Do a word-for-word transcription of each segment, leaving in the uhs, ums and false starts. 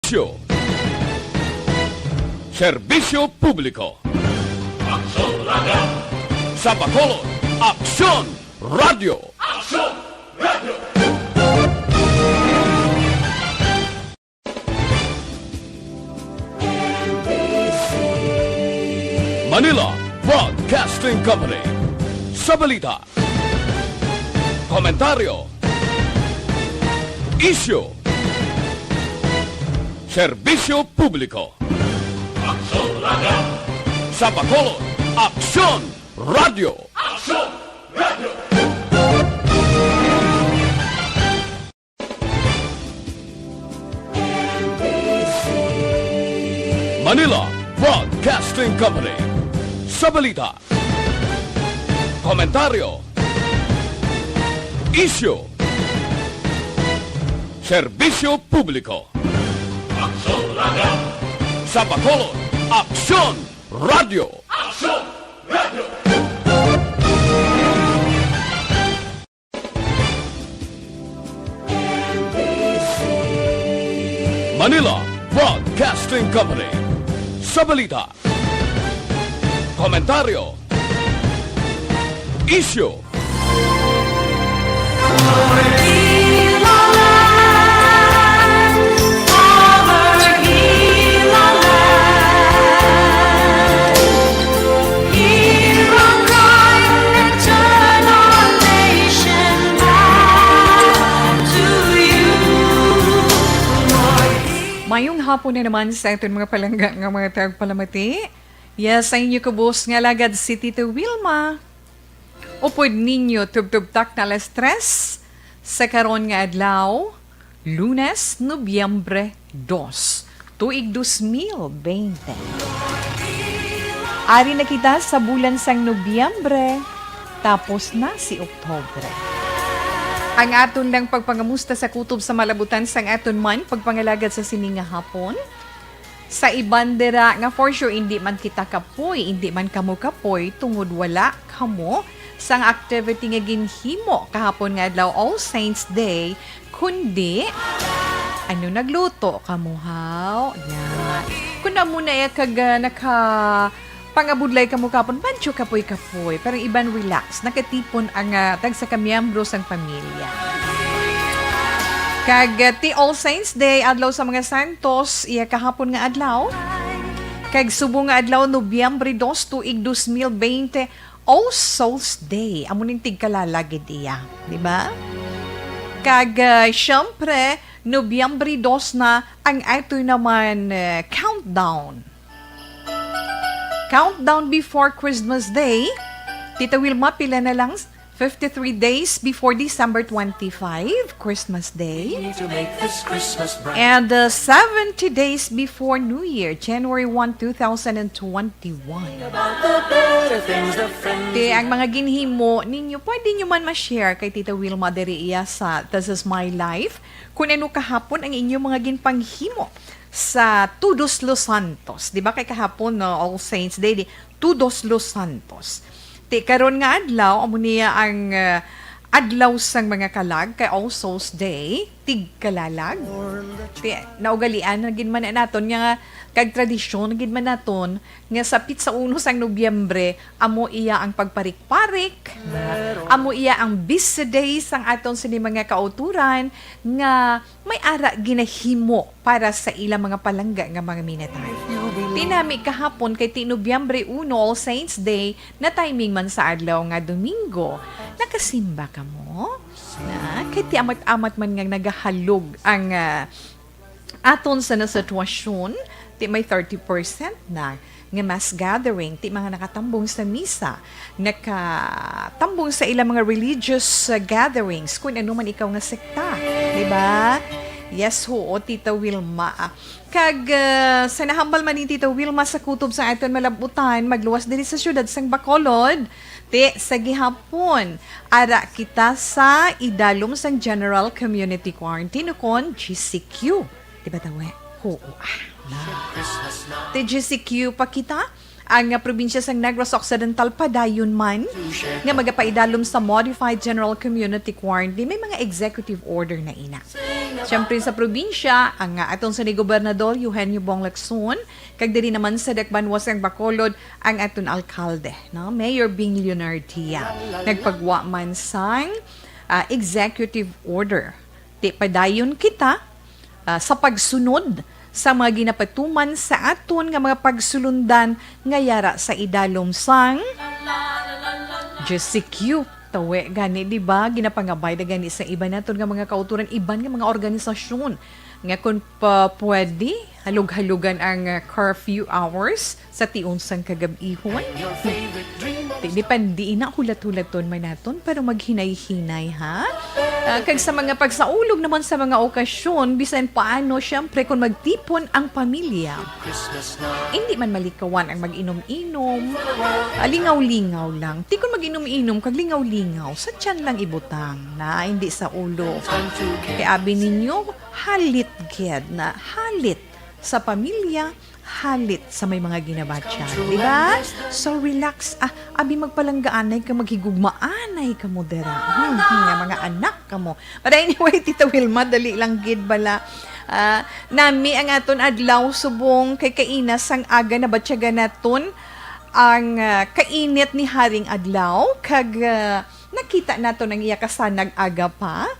Isyu. Serbisyo publiko. Aksyon Radio. Sa Bacolod, Aksyon Radio. Aksyon Radio. Manila Broadcasting Company. Sa balita, komentaryo, isyu, serbisyo publiko. Aksyon Radio. Sa Bacolod, Aksyon Radio. Aksyon Radio. Manila Broadcasting Company. Sa balita, komentaryo, isyu, serbisyo publiko. Aksyon Radio. Sa Bacolod, Aksyon Radio. Aksyon Radio. Manila Broadcasting Company. Sa balita, komentaryo, isyu, Mayong hapon na naman sa aton mga palangga nga mga tagpalamati. Yes, sa inyo kubos nga alagad si Tita Wilma. Upod ninyo tubtub takna alas tres sa karon nga adlaw, Lunes, Nobyembre dos, tuig dos mil bente. Ari na kita sa bulan sang Nobyembre, tapos na si Oktubre. Ang aton lang pagpangamusta sa kutob sa malabutan sang aton man pagpangalagad sa sini nga hapon. Sa iban dira nga for sure indi man kita kapoy, indi man kamo kapoy tungod wala kamo sang activity nga ginhimo kahapon nga adlaw, All Saints Day, kundi ano, nagluto kamo, haw? Yan. Kung amo na iya kag, ah, naka pangabudlay kamo kapon, medyo kapoy-kapoy, pero iban relax, nakatipon ang, ah, tagsa ka miyembro sang pamilya. Kag, ah, ti All Saints Day, Adlaw sa mga Santos, iya kahapon nga adlaw. Kag subong nga adlaw, Nobyembre dos, tuig dos mil bente, All Souls Day. Amo ning tigkalala gid iya, di ba? Kag, ah, syempre, Nobyembre dos na ang ato naman, ah, countdown. Countdown before Christmas Day. Tita Wilma, pila na lang? Fifty-three days before December twenty-five, Christmas Day. We need to make this Christmas bright. And, uh, seventy days before New Year, January one, two thousand and twenty-one. About the better things the friends Te, ang mga ginhimo ninyo, pwede nyo man ma-share kay Tita Wilma diri iya sa This Is My Life. Kung ano kahapon ang inyong mga ginpanghimo sa Todos los Santos. Di ba kay kahapon, no, All Saints Day, di, Todos los Santos. Ti karon nga adlaw, amo niya ang, ah, adlaw sang mga kalag, kay All Souls Day, tigkalalag. Ti, naugalian na gid man na naton nga, kag tradisyon na gid man naton, nga sa pitsa uno sang Nobyembre, amo iya ang pagparik-parik, amo iya ang busy day sang aton sini mga kauturan, nga may ara ginahimo para sa ila mga palangga nga mga minatay. Tinami kahapon kay ti Nobyembre uno, All Saints Day, na timing man sa adlaw nga Domingo. Nakasimba kamo? Na, kay ti amat-amat man nga nagahalog ang, ah, aton sa na sitwasyon, ti may thirty percent na nga mass gathering, ti mga nakatambong sa misa, nakatambong sa ilang mga religious, uh, gatherings, kung ano man ikaw nga sekta, di ba? Yes, huo, Tita Wilma. Kag, uh, sa nahambal man ni Tita Wilma sa kutob sa aton malabutan, magluwas diri sa siyudad sang Bacolod, ti sa gihapon, ara kita sa idalom sang General Community Quarantine, ukon G C Q. Di ba, tawe? Oo, ah, na. T G C Q pa kita, ang, ah, probinsya sang Negros Occidental padayon man nga magapaidalom sa Modified General Community Quarantine. May mga executive order na ina. Siyempre sa probinsya, ang, ah, aton sa ni Gobernador Eugenio Bong Lacson, kag diri naman sa Dakbanuas sang Bacolod, ang aton alkalde, no? Mayor Bing Leonardia. Nagpagwa man sang, ah, executive order. Ti padayon kita, ah, sa pagsunod sa mga ginapatuman sa aton nga mga pagsulundan nga yara sa idalom sang G C Q. Tawi gani, di ba? Ginapangabay na gani sa iban naton nga mga kauturan, iban nga mga organisasyon nga kung pa pwede, halog-halugan ang, ah, curfew hours sa tion sang kagab-ihon. Depende na, hulat-hulaton man naton, pero maghinay-hinay, ha? Ah, kag sa mga pagsaulog naman sa mga okasyon, bisan paano, syempre, kung magtipon ang pamilya, hindi man malikawan ang mag-inom-inom. Ah, lingaw-lingaw lang. Ti kung mag-inom-inom kag lingaw-lingaw, sa tiyan lang ibutang, na hindi sa ulo. Kay abi ninyo, halit gid na, halit sa pamilya, halit sa may mga ginabatya, di ba? So, relax. Ah, abi magpalanggaanay ka, maghigugmaanay ka mo dira. Hmm, hmm, nga mga anak ka mo. But anyway, Tita Wilma, dali lang gid bala. Ah, nami ang aton adlaw subong kay kaina sang aga nabatyagan naton ang, ah, kainit ni Haring Adlaw, kag, ah, nakita naton ang iya kasanag aga pa.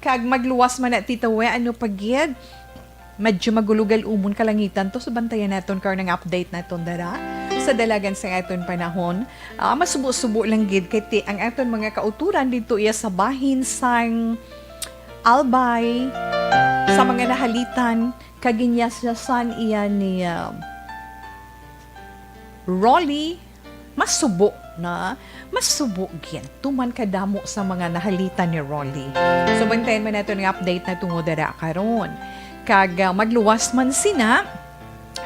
Kag magluwas man na, Tita We, ano pa gid? Medyo magulo gal-umon kalangitan to, so bantayan naton karon ang update naton dara sa dalagan sa aton panahon. Ah, masubo-subo lang gid kay ti ang aton mga kauturan didto iya sa bahin sang Albay, sa mga nahalitan, kag ginyasasan iya ni, ah, Rolly, masubo na, masubo gid, tuman kadamo sa mga nahalitan ni Rolly. So, bantayan man naton nga update na tungod dara karon. Kag, ah, magluwas man sina,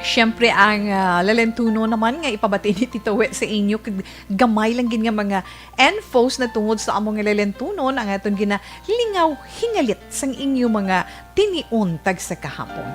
syempre ang, ah, lalentunon naman nga ipabati ni Tito We sa inyo, kag gamay lang gid nga mga infos na tungod sa among nga lalentunon ang aton ginalingaw hingalit sang inyo mga tinion tagsa kahapon.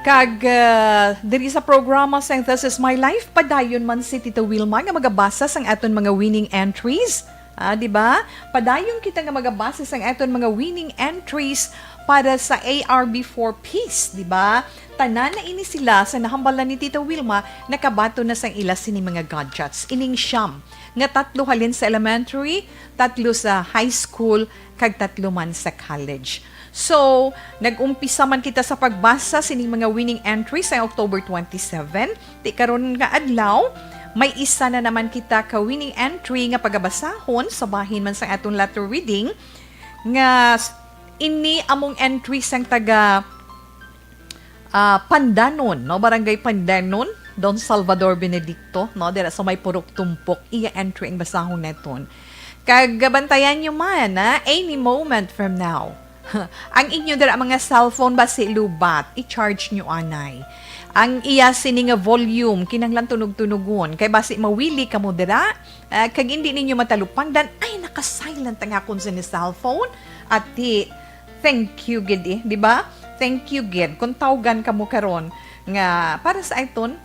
Kag, ah, diri sa programa sang This Is My Life, padayon man si Tita Wilma nga magabasa sang aton mga winning entries. Ah, di ba? Padayon kita nga magabasa sang aton mga winning entries para sa A R B for Peace, di ba? Tanan na ini sila sa nahambal na ni Tita Wilma, nakabaton na sang ila sini mga gadgets. Ining siyam nga tatlo halin sa elementary, tatlo sa high school, kag tatlo man sa college. So, nag-umpisa man kita sa pagbasa sining mga winning entry sa October twenty-seven. Ti karon nga adlaw, may isa na naman kita ka winning entry nga pagabasahon sa bahin man sang aton letter reading nga s-, ini among entry sang taga ah, Pandanon, no? Barangay Pandanon, Don Salvador Benedicto, no? Dira sa may Purok Tumpok, iya entry ang basahon naton. Kag bantayan nyo man, ha? Any moment from now. Ang inyo dira mga cellphone basi lubat, i-charge nyo anay. Ang iya sini nga volume, kinahanglan tunog-tunugon. Kay basi mawili kamo dira, ah, kag hindi ninyo matalupangdan, ay, naka-silent ang akon sini cellphone. At di, thank you gid eh, di ba? Thank you gid. Kung tawgan kamo karon nga para sa iton,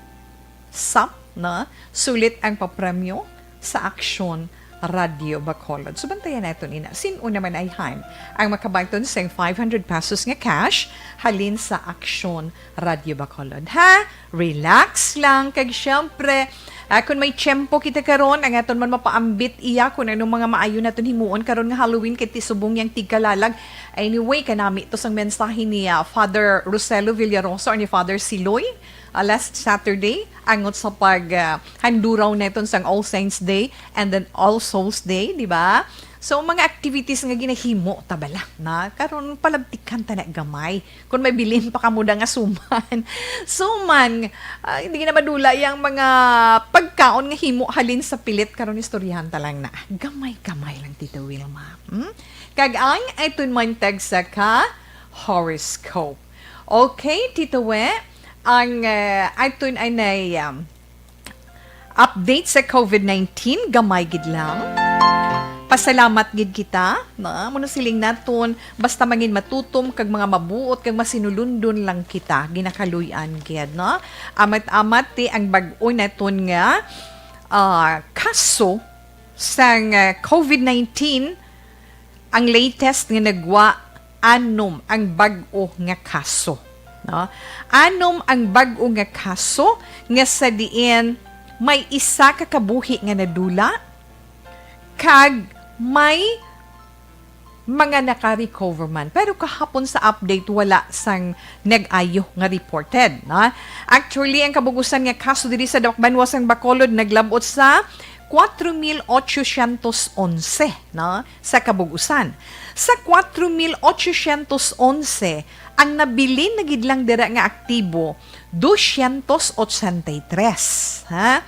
sap, na, sulit ang papremyo sa Aksyon Radyo Bacolod. So, bantayan naton ina. Sin-o naman ay han ang makabangton sang five hundred pesos nga cash halin sa Aksyon Radyo Bacolod? Ha? Relax lang. Kag syempre, ah, kung may tiyempo kita karon, ang aton man mapaambit iya kung anong mga maayo naton himuon karon nga Halloween kay ti subong yang tigkalalag. Anyway, kanami to sang mensahe ni, ah, Father Roselo Villarosa or ni Father Siloy, ah, last Saturday, angot sa pag, ah, handuraw naton sang All Saints Day and then All Souls Day, di ba? So, mga activities nga ginahimo ta bala na karon, palabtikan ta na gamay. Kung may bilin pa kamo da nga suman. Suman, ah, hindi na madula yang mga pagkaon nga himo halin sa pilit. Karon istoryahan ta lang na. Gamay-gamay lang, Tita Wilma. Hmm? Kag ang aton man tagsa ka horoscope. Okay, Tita We, ang, ah, aton anay, um, update sa COVID nineteen, gamay gid lang. Pasalamat gid kita, no? Amo na siling naton, basta mangin matutom kag mga mabuot kag masinulundon lang kita, ginakaluy-an gid, no? Amat-amat ti ang bag-o naton nga, ah, kaso sang, ah, covid nineteen, ang latest nga nagwa, anom ang bag-o nga kaso, no? Anom ang bag-o nga kaso nga sa diin may isa ka kabuhi nga nadula, kag may mga naka-recover man. Pero kahapon sa update, wala sang nag-ayo nga reported, no? Actually, ang kabug-usan nga kaso diri sa Dakbayan sang Bacolod naglab-ot sa kuwatro mil ochocientos onse, no? Sa kabug-usan. Sa kuwatro mil ochocientos onse, ang nabilin na gid lang dira nga aktibo, dosyentos ochenta y tres, ha?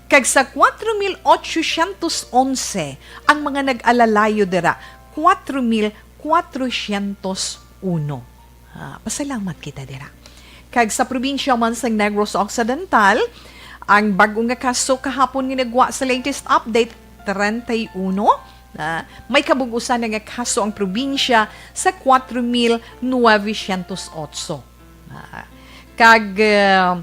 Kag sa kuwatro mil ochocientos onse, ang mga nag-alalayo dira, kuwatro mil kuwatrosyentos uno. Ah, pasalamat kita dira. Kag sa probinsya man sang Negros Occidental, ang bag-o nga kaso kahapon nga nagwa sa latest update, treinta y uno. Ah, may kabug-usan na nga kaso ang probinsya sa kuwatro mil nuwebesyentos otso. Ah, kag, ah,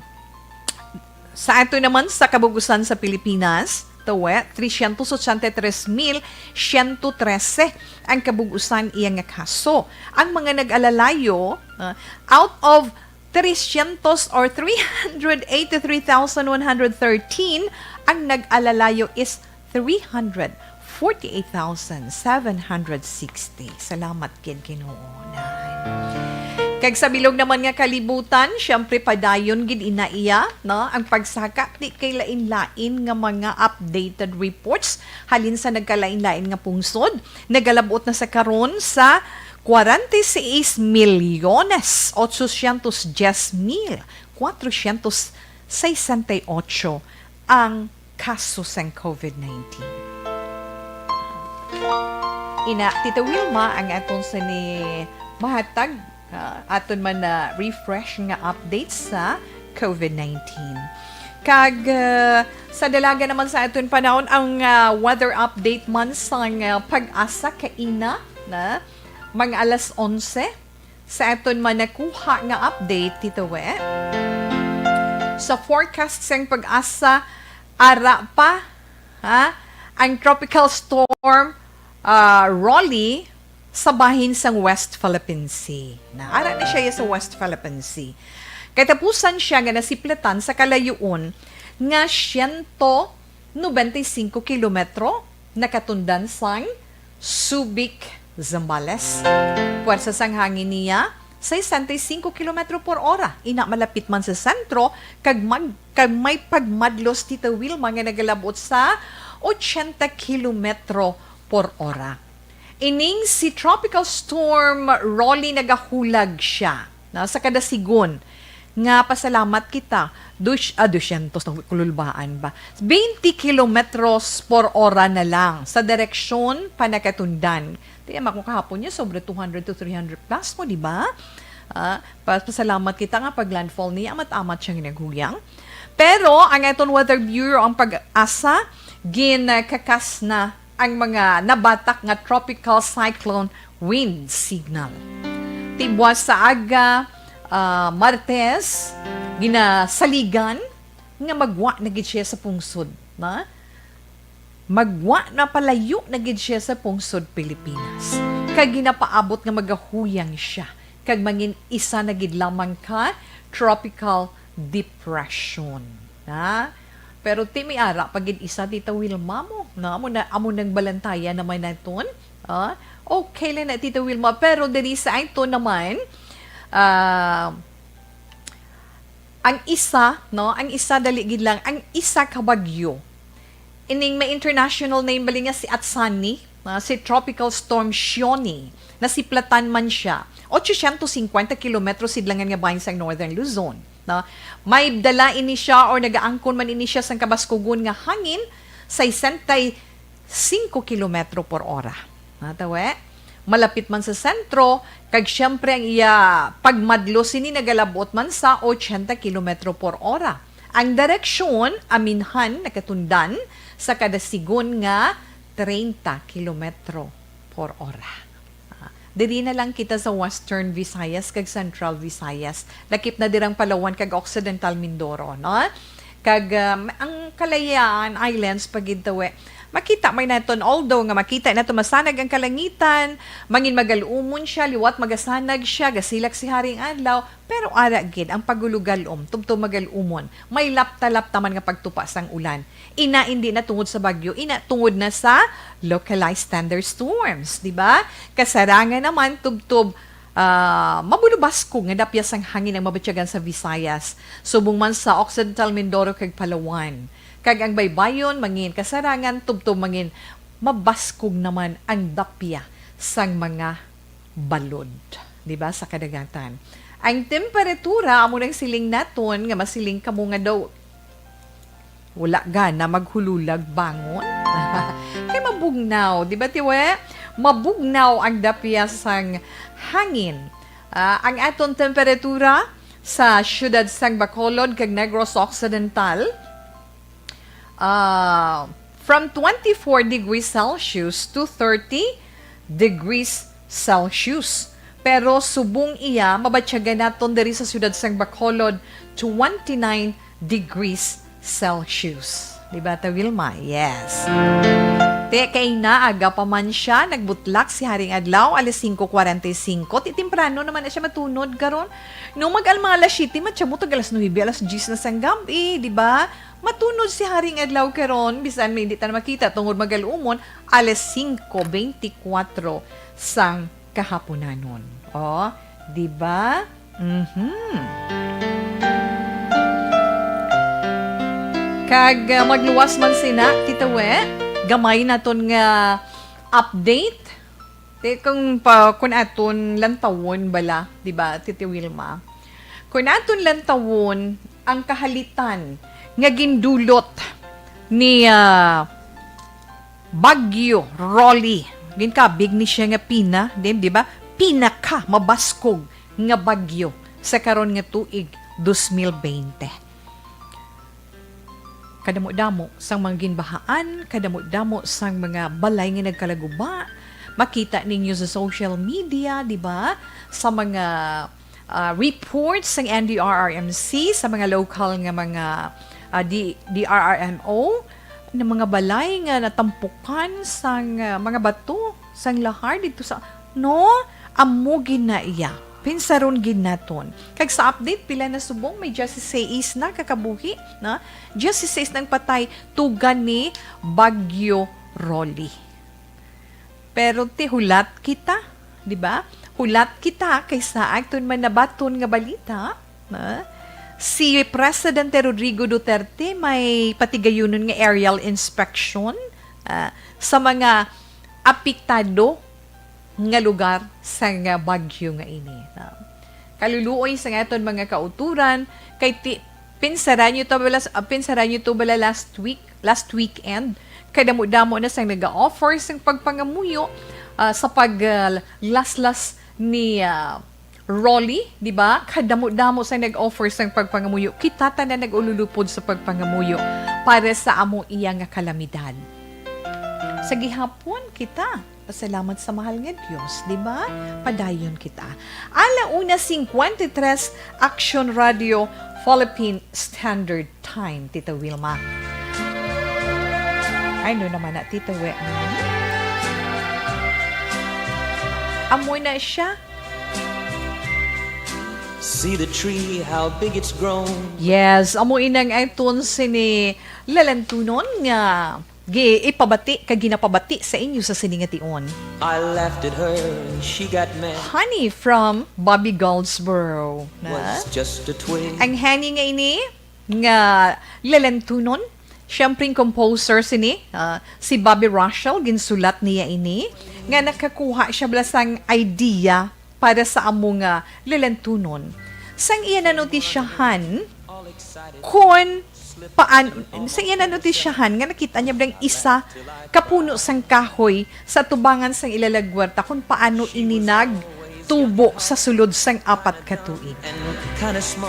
sa ato naman sa kabug-usan sa Pilipinas, tawe, trescientos ochenta y tres mil ciento trece ang kabug-usan iya nga kaso. Ang mga nag-alalayo, ah, out of trescientos or three hundred eighty-three thousand one hundred thirteen, ang nag-alalayo is three hundred forty-eight thousand seven hundred sixty. Salamat gid, Ginoo, na. Kag sa bilog naman nga kalibutan, syempre padayon gid ina iya, no? Ang pagsaka, di kay lain-lain nga mga updated reports halin sa nagkalain-lain nga pungsod. Nagalabot na sa karon sa kwarenta y seis milyones ochocientos diez mil cuatrocientos sesenta y ocho ang kaso sang covid nineteen. Ina, Tita Wilma, ang aton sini mahatag, ah, aton man na refresh nga updates sa covid nineteen. Kag, ah, sa dalaga naman sa aton panahon, ang, ah, weather update man sang, ah, PAGASA kaina na mga alas onse. Sa aton man nakuha nga update, Tita We, sa forecast sang PAGASA, ara pa, ha, ang Tropical Storm, ah, Rolly sa bahin sang West Philippine Sea. Na, ara na siya sa West Philippine Sea. Katapusan siya nga nasiplatan sa kalayuon nga siyento nobenta y singko kilometro, nakatundan sang Subic, Zambales. Puwersa sang hangin niya, sesenta y singko kilometro por ora. Ina, malapit man sa sentro, kag mag-, kag may pagmadlos, Tita Wilma, nga nagalabot sa ochenta kilometro por ora. Ining si Tropical Storm Rolly, nagahulag siya, no, sa kada sigon nga pasalamat kita, dus-, ah, dosyentos na kululbaan ba? Twenty kilometros por ora na lang sa direksyon panakatundan. Ti, ama ko kahapon niya, sobra two hundred to three hundred plus mo, di ba? Ah, pa-, pasalamat kita nga pag-landfall niya, amat-amat siyang naghuyang. Pero ang aton Weather Bureau, ang PAGASA, ginkakas na ang mga nabatak nga tropical cyclone wind signal. Ti buwas sa aga, ah, Martes, ginasaligan nga magwa na gid siya sa pungsod, na? Magwa na, palayo na gid siya sa pungsod Pilipinas. Kag ginapaabot nga magahuyang siya, kag mangin isa na gid lamang ka tropical depression, na? Pero ti may ara pa gid isa, Tita Wilma, mo, na? Amo na, amo nang balantaya naman naton. Ah, okay lang na, Tita Wilma. Pero diri sa ito naman, ah, ang isa, no? Ang isa, dali gid lang, ang isa ka bagyo. Ining may international name bali nga si Atsani, ah, si Tropical Storm Sione. Nasiplatan man siya. Ochocientos cincuenta kilometro sidlangan nga bahin sang Northern Luzon, no? May dala ini siya or nagaangkon man ini siya sang kabaskugon nga hangin, sesenta y cinco kilometro por ora. Natawe? Malapit man sa sentro, kag siyempre ang iya pagmadlo sini nagalabot man sa ochenta kilometro por ora. Ang direksyon, aminhan, nakatundan sa kada sigon nga treinta kilometro por ora. Ah, diri na lang kita sa Western Visayas kag Central Visayas. Lakip na dirang Palawan kag Occidental Mindoro, no? Kag, um, ang Kalayaan Islands pa gid tawe. Makita man naton, although nga makita naton masanag ang kalangitan, mangin magal-umon siya, liwat magasanag siya, gasilak si Haring Adlaw, pero ara gid ang pagulugal-om, tubtob magal-umon, may lapta-lapta man nga pagtupa sang ulan. Ina, indi na tungod sa bagyo, ina tungod na sa localized thunderstorms, di ba? Kasarangan naman tubtob, ah, mabulubaskog nga dapya sang hangin ang mabatyagan sa Visayas, subong man sa Occidental Mindoro kag Palawan. Kag ang baybayon mangin kasarangan tubtob mangin mabaskog naman ang dapya sang mga balod. Di ba, sa kadagatan. Ang temperatura, amo nang siling naton nga masiling kamo nga daw wala gana maghululag bangon. Kay mabugnaw, di ba, Tiwe? Mabugnaw ang dapya sang hangin. Ah, ang aton temperatura sa siyudad sang Bacolod kag Negros Occidental, ah, from twenty-four degrees Celsius to thirty degrees Celsius. Pero subong iya, mabatyagan naton diri sa siyudad sang Bacolod, twenty-nine degrees Celsius. Di ba, ta Wilma? Yes. Te, kay naaga pa man siya, nagbutlak si Haring Adlaw, alas singko kwarenta y singko. Ti temprano naman na siya matunod karon. No, mag-, mga alas siyete, matya mo, tag alas nuebe, alas diyes na sang gab-i, di ba? Matunod si Haring Adlaw karon, bisan may hindi ta na makita tungod magal-umon, alas singko beintikwatro sang kahaponanon. O, di ba? Mhm. Kag, ah, magluwas man sina, Tita We, gamay naton nga update. Ti, kung pa, kung aton lantawon bala, di ba, Tita Wilma? Kung aton lantawon ang kahalitan nga gindulot ni, ah, Bagyo Rolly. Ginkabig ni siya nga pina, di, di ba? Pinaka mabaskog nga bagyo sa karon nga tuig, dos mil bente. Kadamo-damo sang mga ginbahaan, kadamo-damo sang mga balay nga nagkalaguba. Makita ninyo sa social media, di ba? Sa mga, ah, reports sang N D R R M C, sa mga local nga mga, ah, D-, D R R M O, na mga balay nga natampukan sang, ah, mga bato, sang lahar dito sa, no? Amo gina iya. Pinsaron gid naton. Kag sa update, pila na subong? May diyasiseis na kakabuhi, na? Diyasiseis nang patay, tugan ni Bagyo Rolly. Pero ti hulat kita, di ba? Hulat kita kaysa aton man nabaton nga balita, na? Si Presidente Rodrigo Duterte may patigayunon nga aerial inspection, ah, sa mga apektado nga lugar sang, ah, bagyo nga ini, no? Kaluluoy sa aton mga kauturan, kay ti-, pinsaran niyo to bala, ah, pinsaran niyo to bala last week, last weekend, kadamo-damo na sang nag-offer sang pagpangamuyo, ah, sa pag, ah, laslas ni, ah, Rolly, di ba? Kadamo-damo sang nag-offer sang pagpangamuyo. Kita tanan nag-ululupod sa pagpangamuyo para sa amo iya nga kalamidad. Sa gihapon, kita pasalamat sa mahal nga Dios, di ba? Padayon kita. Ala una cincuenta y tres, Action Radio Philippine Standard Time, Tita Wilma. Ay, no naman na, Tita We. Amo na siya. See the tree, how big it's grown. Yes, amo inang aton sini lalantunon nga gi-, ipabati kag ginapabati sa inyo sa sini nga tion. I laughed at her and she got mad. Honey from Bobby Goldsboro, na? Was just a twig. Ang honey nga ini, nga lalantunon, siyempre ang composer sini, ah, si Bobby Rochel, ginsulat niya ini, nga nakakuha siya bala sang idea para sa amo nga lalantunon. Sang iya nanotisyahan, kun paan-, sang iya nanotisyahan nga nakita niya bala ang isa ka puno sang kahoy sa tubangan sang ila nga gwarta, kun paano ini nagtubo sa sulod sang apat ka tuig.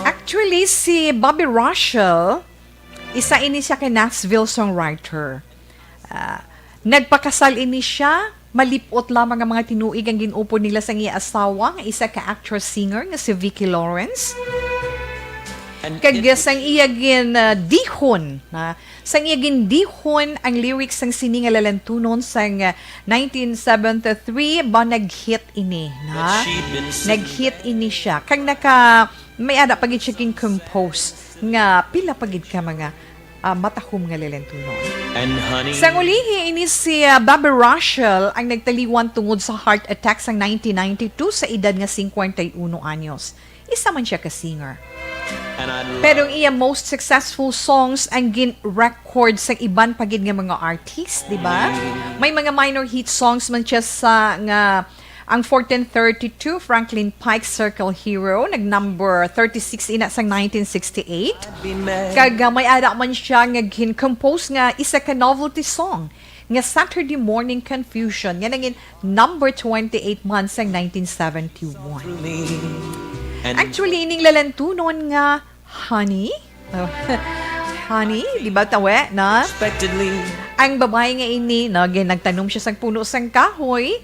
Actually, si Bobby Rochel, isa ini siya kay Nashville songwriter. Ah, Nagpakasal ini siya, malip-ot lamang ang mga tinuig ang gin-upod nila sang iya asawa nga isa ka actress-singer nga si Vicki Lawrence. Kag sang iya gin, ah, dihon, na, sang iya gin dihon ang lyrics sang sini nga lalentunon sang, ah, nineteen seventy-three, ba nag-hit ini, na? Nag-hit ini siya. Kag naka, may ara pa gid siya gin-compose nga pila pa gid ka mga, ah, matahom nga lalentunon. And honey. Sang ulihi, ini si, ah, Bobby Rushell ang nagtaliwan tungod sa heart attack sang nineteen ninety-two sa edad nga cincuenta y uno anyos. Isa man siya ka singer. And I love Pero ang iya most successful songs ang gin-record sa iban pa gid nga mga artist, di ba? May mga minor hit songs man siya sa nga ang fourteen thirty-two Franklin Pike Circle Hero, nag number thirty-six ina sang nineteen sixty-eight. Kag, ah, may ara man siya nga gin-compose nga isa ka novelty song nga Saturday Morning Confusion nga nangin number twenty-eight man sang nineteen seventy-one. And Actually, ining lalentunon nga Honey, oh, Honey, di ba tawe, na? Unexpectedly. Ang babae nga ini, no, gin-, nagtanom siya sang puno sang kahoy.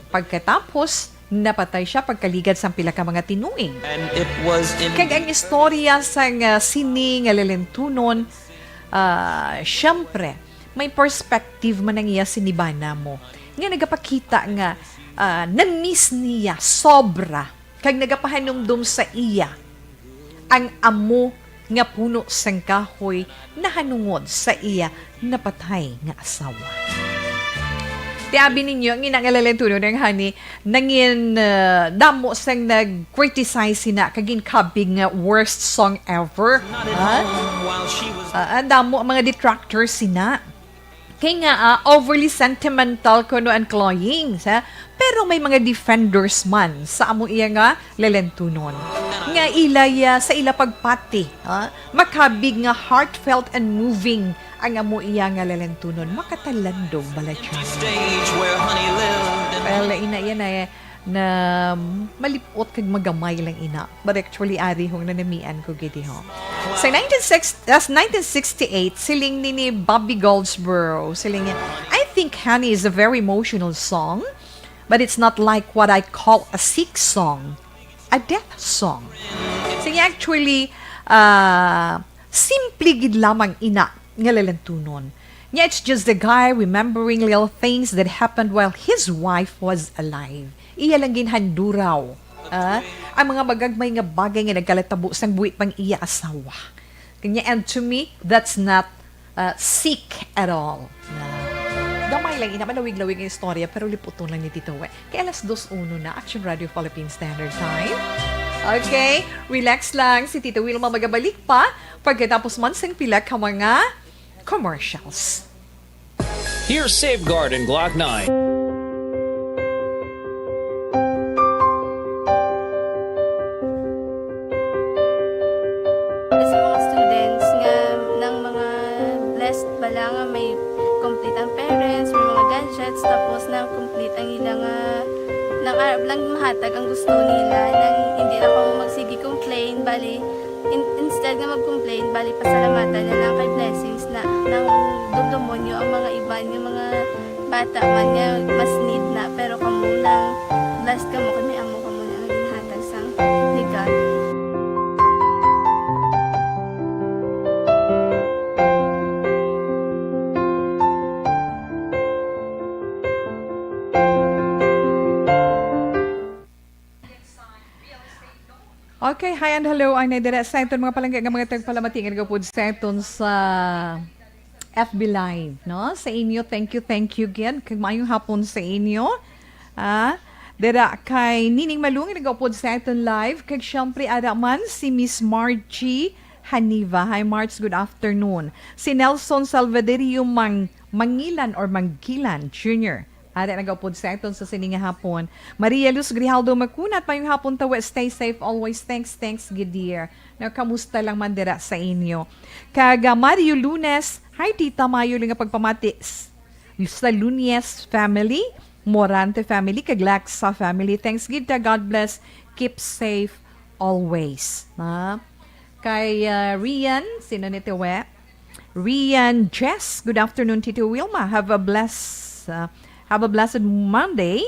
Pagkatapos, napatay siya pagkaligad sang pila ka mga tinuig. And it was in Kag ang istorya sang, ah, sini nga lalentunon, ah, siyempre, may perspective man ang iya siniba namo nga nagapakita nga, ah, na-miss niya sobra kag nagapahanumdom sa iya ang amo nga puno sang kahoy nahanungod sa iya napatay nga asawa. Ti abi ninyo, ang ina nga lalentunon nga Honey, nangin, ah, damo sang nag-criticize sina kag ginkabig nga worst song ever. Ha? Ah, ah, damo ang mga detractors sina. Kay nga, ah, overly sentimental kuno ang Cloying, sa, pero may mga defenders man sa amo iya nga lalentunon. Nga ila, ah, sa ila pagpati, ah, makabig nga heartfelt and moving ang amo iya nga lalentunon. Makatalandong bala siya. Stage where honey lived and Well, ina yan ay na malipot kag magamay lang ina. But actually, ari hong nanamian ko gid ho. Sa nineteen sixty, as nineteen sixty-eight, siling ni, ni Bobby Goldsboro, siling niya, "I think Honey is a very emotional song, but it's not like what I call a sick song, a death song." Siling niya, actually, ah, simple gid lamang ina nga lalentunon. Nya, it's just the guy remembering little things that happened while his wife was alive. Iya lang ginhanduraw, ah, ang mga magagmay nga bagay nga nagkalatabo sang buhi pang iya asawa. Kanya, and to me, that's not, uh, sick at all. Na gamay lang ina, malawig-lawig ang istorya, pero liputon lang ni Tito We. Kay alas dos uno na, Action Radio Philippine Standard Time. Okay, relax lang. Si Tito Wilma magabalik pa pagkatapos man sing pila ka mga commercials. Here's Safeguard and Glock nine. Sa mga students nga, ng mga blessed bala nga may complete ang parents, may mga gadgets, tapos na complete ang ila nga, nang arab lang mahatag ang gusto nila, nang hindi na ko magsige complain, bali, in-, instead nga mag-complain, bali, pasalamatan na lang kay blessings na, nang dumdumon nyo ang mga iban nga mga bata man nga mas need na, pero kamo nang blessed kamo kay may amo kamo na ang ginhatag sang legal. Okay, hi and hello. Ang nadira sa aton mga palangga nga mga tagpalamati nga nagapod sa aton sa F B Live, no? Sa inyo, thank you, thank you again. Kag maayong hapon sa inyo. Ah, dira kay Nining Malung nga nagapod sa aton live. Kag syempre, ara man si Miss Margie Haniva. Hi, March. Good afternoon. Si Nelson Salvaderio Mang-, Mangilan or Manggilan Junior. Ara nagaupod sa aton sa sini nga hapon. Maria Luz Grijaldo Macunat, mayong hapon tawe. Stay safe always. Thanks, thanks, gid dear. Na, kamusta lang man dira sa inyo? Kag, ah, Mario Lunes, hi tita, mayo lang nga pagpamati s-, sa Lunes family, Morante family, kag Laxa family. Thanks gid ta, God bless, keep safe always. Ha? Kay, ah, Rian, sino ni Tiwe? Rian Jess, good afternoon, Tito Wilma. Have a bless, uh, have a blessed Monday.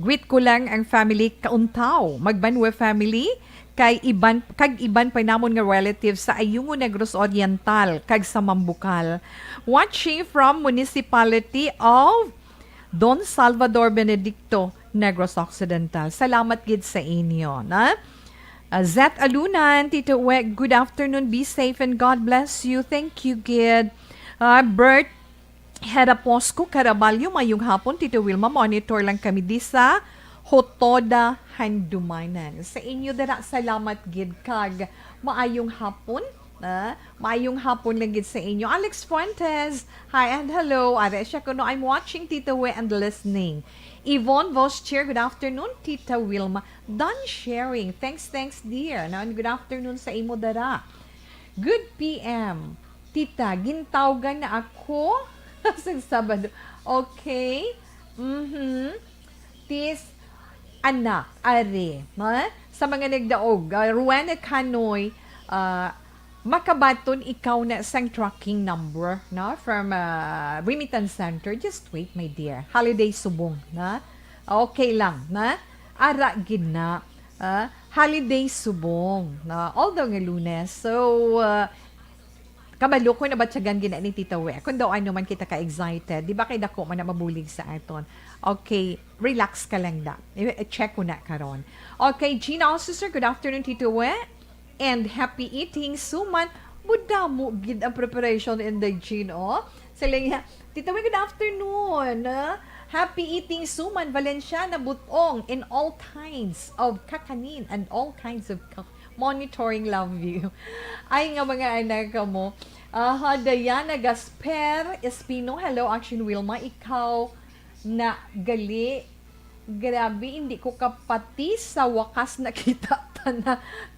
Greet ko lang ang family Kauntaw, Magbanwa family, kay iban, kag iban pa namon nga relatives sa Ayungon, Negros Oriental, kag sa Mambukal. Watching from Municipality of Don Salvador Benedicto, Negros Occidental. Salamat gid sa inyo, na? Uh, Zet Alunan, Tito Wek, good afternoon. Be safe and God bless you. Thank you, gid. Uh, Bert Heraposco Caraballo, mayong hapon, Tito Wilma. Monitor lang kami di sa Hotoda, Handumanan. Sa inyo dira, salamat gid kag maayong hapon. Ah, maayong hapon lang gid sa inyo. Alex Fuentes, hi and hello. Are siya kuno, "I'm watching, Tito We, and listening." Yvonne Voscher, "Good afternoon, Tita Wilma. Done sharing. Thanks, thanks, dear." No, and good afternoon sa imo dara. "Good P M. Tita, gintawgan na ako sa Sabado." Okay. Mhm. Tis anak, ari, ha? Sa mga nagdaog, ah, Ruana Canoy, ah, makabaton ikaw na sang tracking number, no? From, ah, Remittance Center. Just wait, my dear. Holiday subong, na? Okay lang, na? Ara gid na. Ah, holiday subong, na? Although nga Lunes. So, ah, kabalo ko na batyagan gina ni Tita We. Kung daw ano man kita ka-excited, di ba kay dako man na mabulig sa aton. Okay, relax ka lang da. I-, i-check ko na karon. Okay, Gina Officer, good afternoon, Tita We. And happy eating, suman. Budamo gid ang preparation in the Gina, oh. Sila nga, "Tita We, good afternoon. Ah, happy eating, suman, Valenciana, butong, in all kinds of kakanin and all kinds of ka-, monitoring, love you." Ay, nga mga anak ka mo. Aha, Diana Gasper Espino, hello, Action Wilma, ikaw na gali. Grabe, hindi ko kapati. Sa wakas, nakita ta na.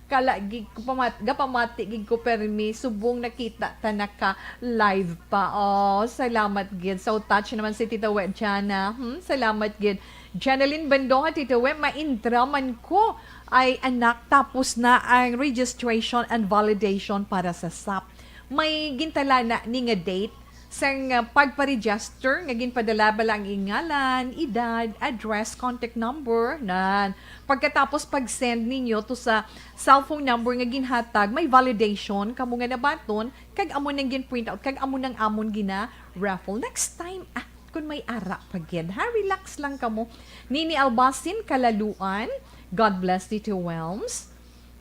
Kala, gid ko pamat-, gapamati gid ko, permi. Subong nakita ta na ka live pa. Oh, salamat gid. So touch naman si Tita Wet Jana. Hmm, salamat gid. Janeline Bandoha, Tita Wet, maintra man ko. Ay, anak, tapos na ang registration and validation para sa sap. May gintala na ni nga date sang, ah, pagpa-register nga ginpadala bala ang ngalan, edad, address, contact number, nan. Pagkatapos pag-send ninyo to sa cellphone number nga ginhatag, may validation kamo nga nabaton, kag amo nang gin-print out, kag amo nang amon gina-raffle. Next time, ah, kun may ara pa gid, ha? Relax lang kamo. Nini Albasin, Kalaluan, God bless, Tito Welms.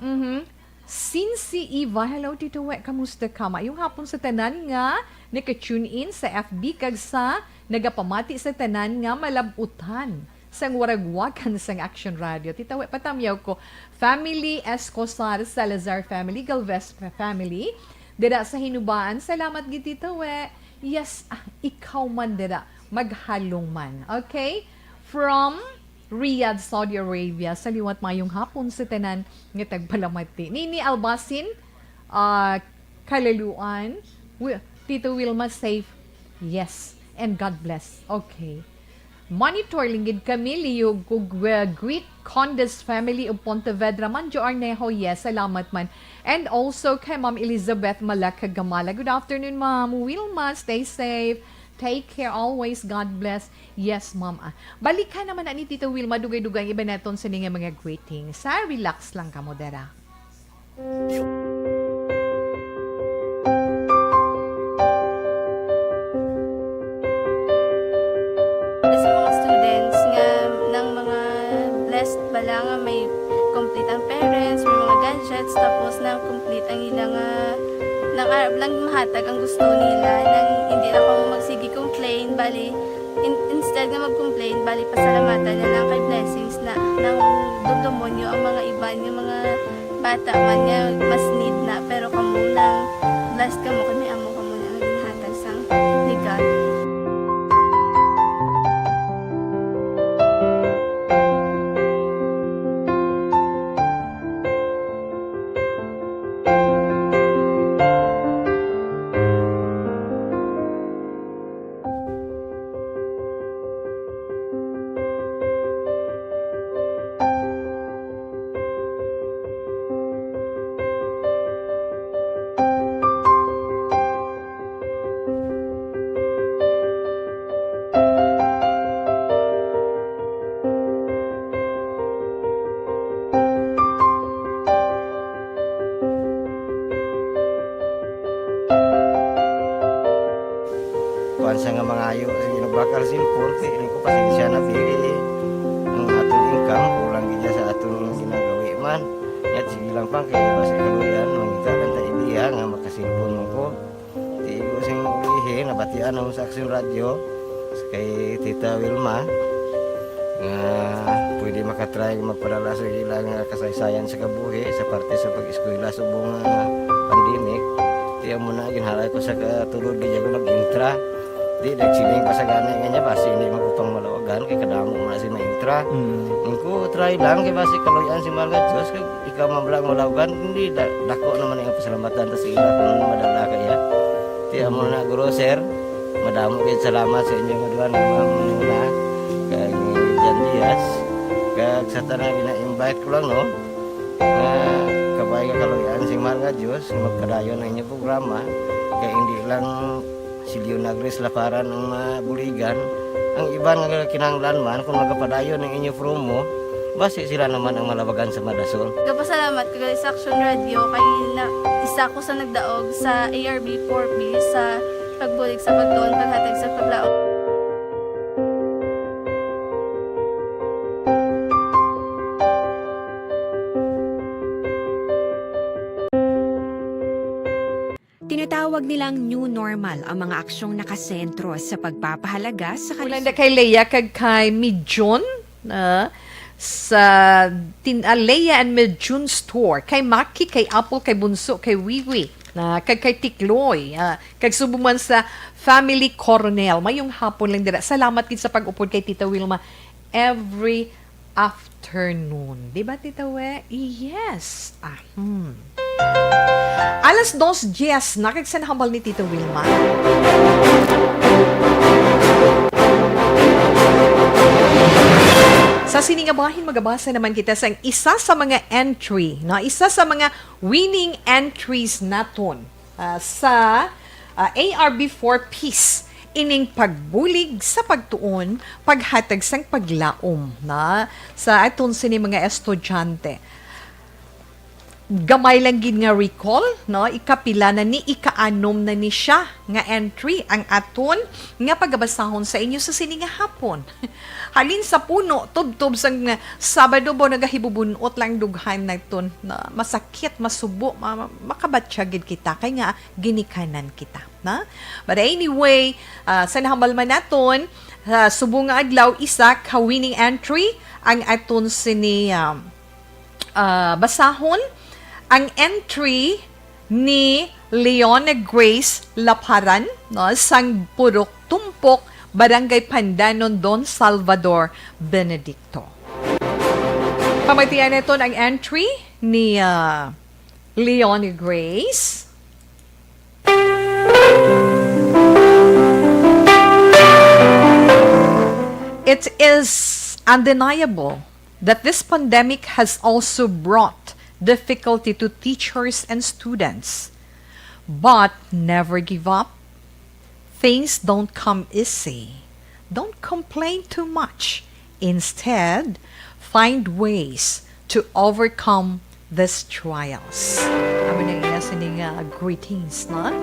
Mhm. Sinsi Eva, hello, Tito We, kamusta ka? Maayong hapon sa tanan nga naka-tune in sa F B kag sa nagapamati sa tanan nga malab-utan sang waragwagan sang Action Radio. Tita We, patamyaw ko. Family Escosar, Salazar family, Galvez fa-, family. Dira sa Hinubaan, salamat gid, Tita We. Yes, ah, ikaw man dira, maghalong man. Okay? From Riyadh, Saudi Arabia. Sa liwat, mayong hapon sa tanan nga tagpalamati. Nini Albasin, ah, Kalaluan, Wi-, Tito Wilma, safe. Yes. And God bless. Okay. Monitor lang gid kami, Leo Gug-, uh, Greek Condes family of Pontevedra, Manjo Arnejo. Yes, salamat man. And also kay Ma'am Elizabeth Malaka Gamala. Good afternoon, Ma'am. Wilma, stay safe. Take care always. God bless. Yes, Ma'am. Ah, balikan naman na ni Tito Wilma, dugay-dugay ang iba naton sa ning mga greetings. Ha? Relax lang kamo, dara. Sa mga students nga, ng mga blessed bala nga may complete ang parents, may mga gadgets, tapos na complete ang ila nga, nang arap lang mahatag ang gusto nila, nang hindi na kamo magsige complain, bali, in-, instead nga mag-complain, bali, pasalamatan na lang kay blessings na, nang dumdumon nyo ang mga iban nga mga bata man nga mas need na, pero kamo lang, blessed kamo kay may amo kamo na nga ginhatag sang ni God. Pansa nga mangayo sa inyong bakal cellphone, kay ining ko pasensya na diri. Ang aton income, kulang gid sa aton ginagawi man. Yat, sige lang pa, kay basi kaluyan, mangita lang ta ideya nga makasilpon man ko. Tigo sing ulihi, nabatian namo sa Aksyon Radyo, kay Tita Wilma, nga pwede makatry magpadala sa ila nga kasaysayan sa kabuhi sa parte sa pag-eskwela subong nga pandemic. Kaya mo na, ginhalay ko sa katulog, gid ako nag-intra. Di, nagsiling pa sa gani nga niya, basi hindi man ko pang malawagan, kay kadamo mo na si maintra. Mm. Ang ko, try lang, kay basi kaluyan si Mahal nga Diyos, kay ikaw man lang malawagan, hindi, da-, dako naman ang pasalamatan ta sa ila kung madala kaya. Ti, amo na, Guro, sir, madamo kayo salamat sa inyo nga duha nga mga manuna, kay Jan Diaz, kag sa tanan gina-invite ko lang, no, nga kabay nga kaluyan sing Mahal nga Diyos, nga magpadayon ang inyong programa, kay hindi lang si Leona Grace Laparan ang mabuligan, ang iban nga kinahanglan man kung magapadayon ang inyo promo, basi sila naman ang malabagan sa madason. Gapasalamat ko gali sa Action Radio kay na, isa ko sa nagdaog sa A R B four B sa pagbulig sa pagtuon, paghatag sa paglaom. Tinatawag nilang new normal ang mga aksyong nakasentro sa pagpapahalaga sa Mula kalusugan. Na kay Leia kag kay Mijun, ah, sa tin-, ah, Leia and Mijun Store, kay Maki, kay Apple, kay Bunso, kay Wiwi, na kag kay Tikloy, ah, kag subong man sa Family Coronel. Mayong hapon lang dira. Salamat gid sa pag-upod kay Tita Wilma every afternoon. Di ba, Tita We? Yes. Ah, hmm. Alas dos diez na, kag sa nahambal ni Tita Wilma. Sa sini nga bahin, magabasa naman kita sa isa sa mga entry, no? Isa sa mga winning entries naton, ah, sa, ah, A R B four Ps, ining pagbulig sa pagtuon, paghatag sang paglaom na sa aton sini mga estudyante. Gamay lang gid nga recall, no? Ikapila na ni, ikaanom na ni siya nga entry ang aton nga pagabasahon sa inyo sa sini nga hapon. Halin sa puno, tubtob sang Sabado ba, nagahibubunot lang dughan naton na masakit, masubo, ma-, ma-, makabatya gid kita kay nga ginikanan kita, na? But anyway, ah, sa nahambal man naton, sa subong nga adlaw, isa ka winning entry ang aton sini, um, ah, basahon. Ang entry ni Leone Grace Laparan, no, sang Purok Tumpok, Barangay Pandanon, Don Salvador Benedicto. Pamatian naton ang entry ni, ah, Leone Grace. It is undeniable that this pandemic has also brought difficulty to teachers and students. But never give up. Things don't come easy. Don't complain too much. Instead, find ways to overcome these trials. Amo na iya sini nga greetings, na?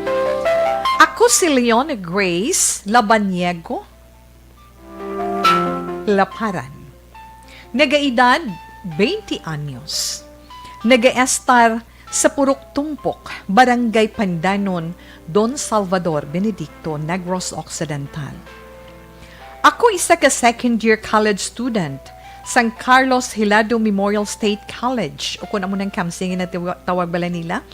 Ako si Leon Grace Labaniego Laparan. Nagaedad, twenty anyos. Nagaestar sa Purok Tumpok, Barangay Pandanon, Don Salvador Benedicto, Negros Occidental. Ako isa ka second year college student sang Carlos Hilado Memorial State College, o kung amo nang kamsing nga natawa-, tawag bala nila,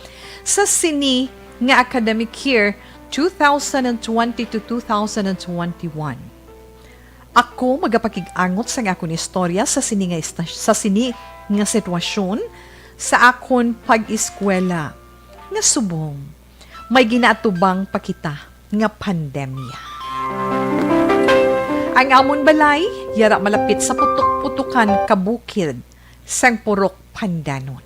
sa sini nga academic year two thousand and twenty to two thousand and twenty-one. Ako magapakig-angot sang akon istorya sa sini nga ista-, sa sini nga sitwasyon sa akon pag-eskwela nga subong may ginaatubang pa kita nga pandemya. Ang amon balay yara malapit sa putok-putokan ka bukid sang Purok Pandanon.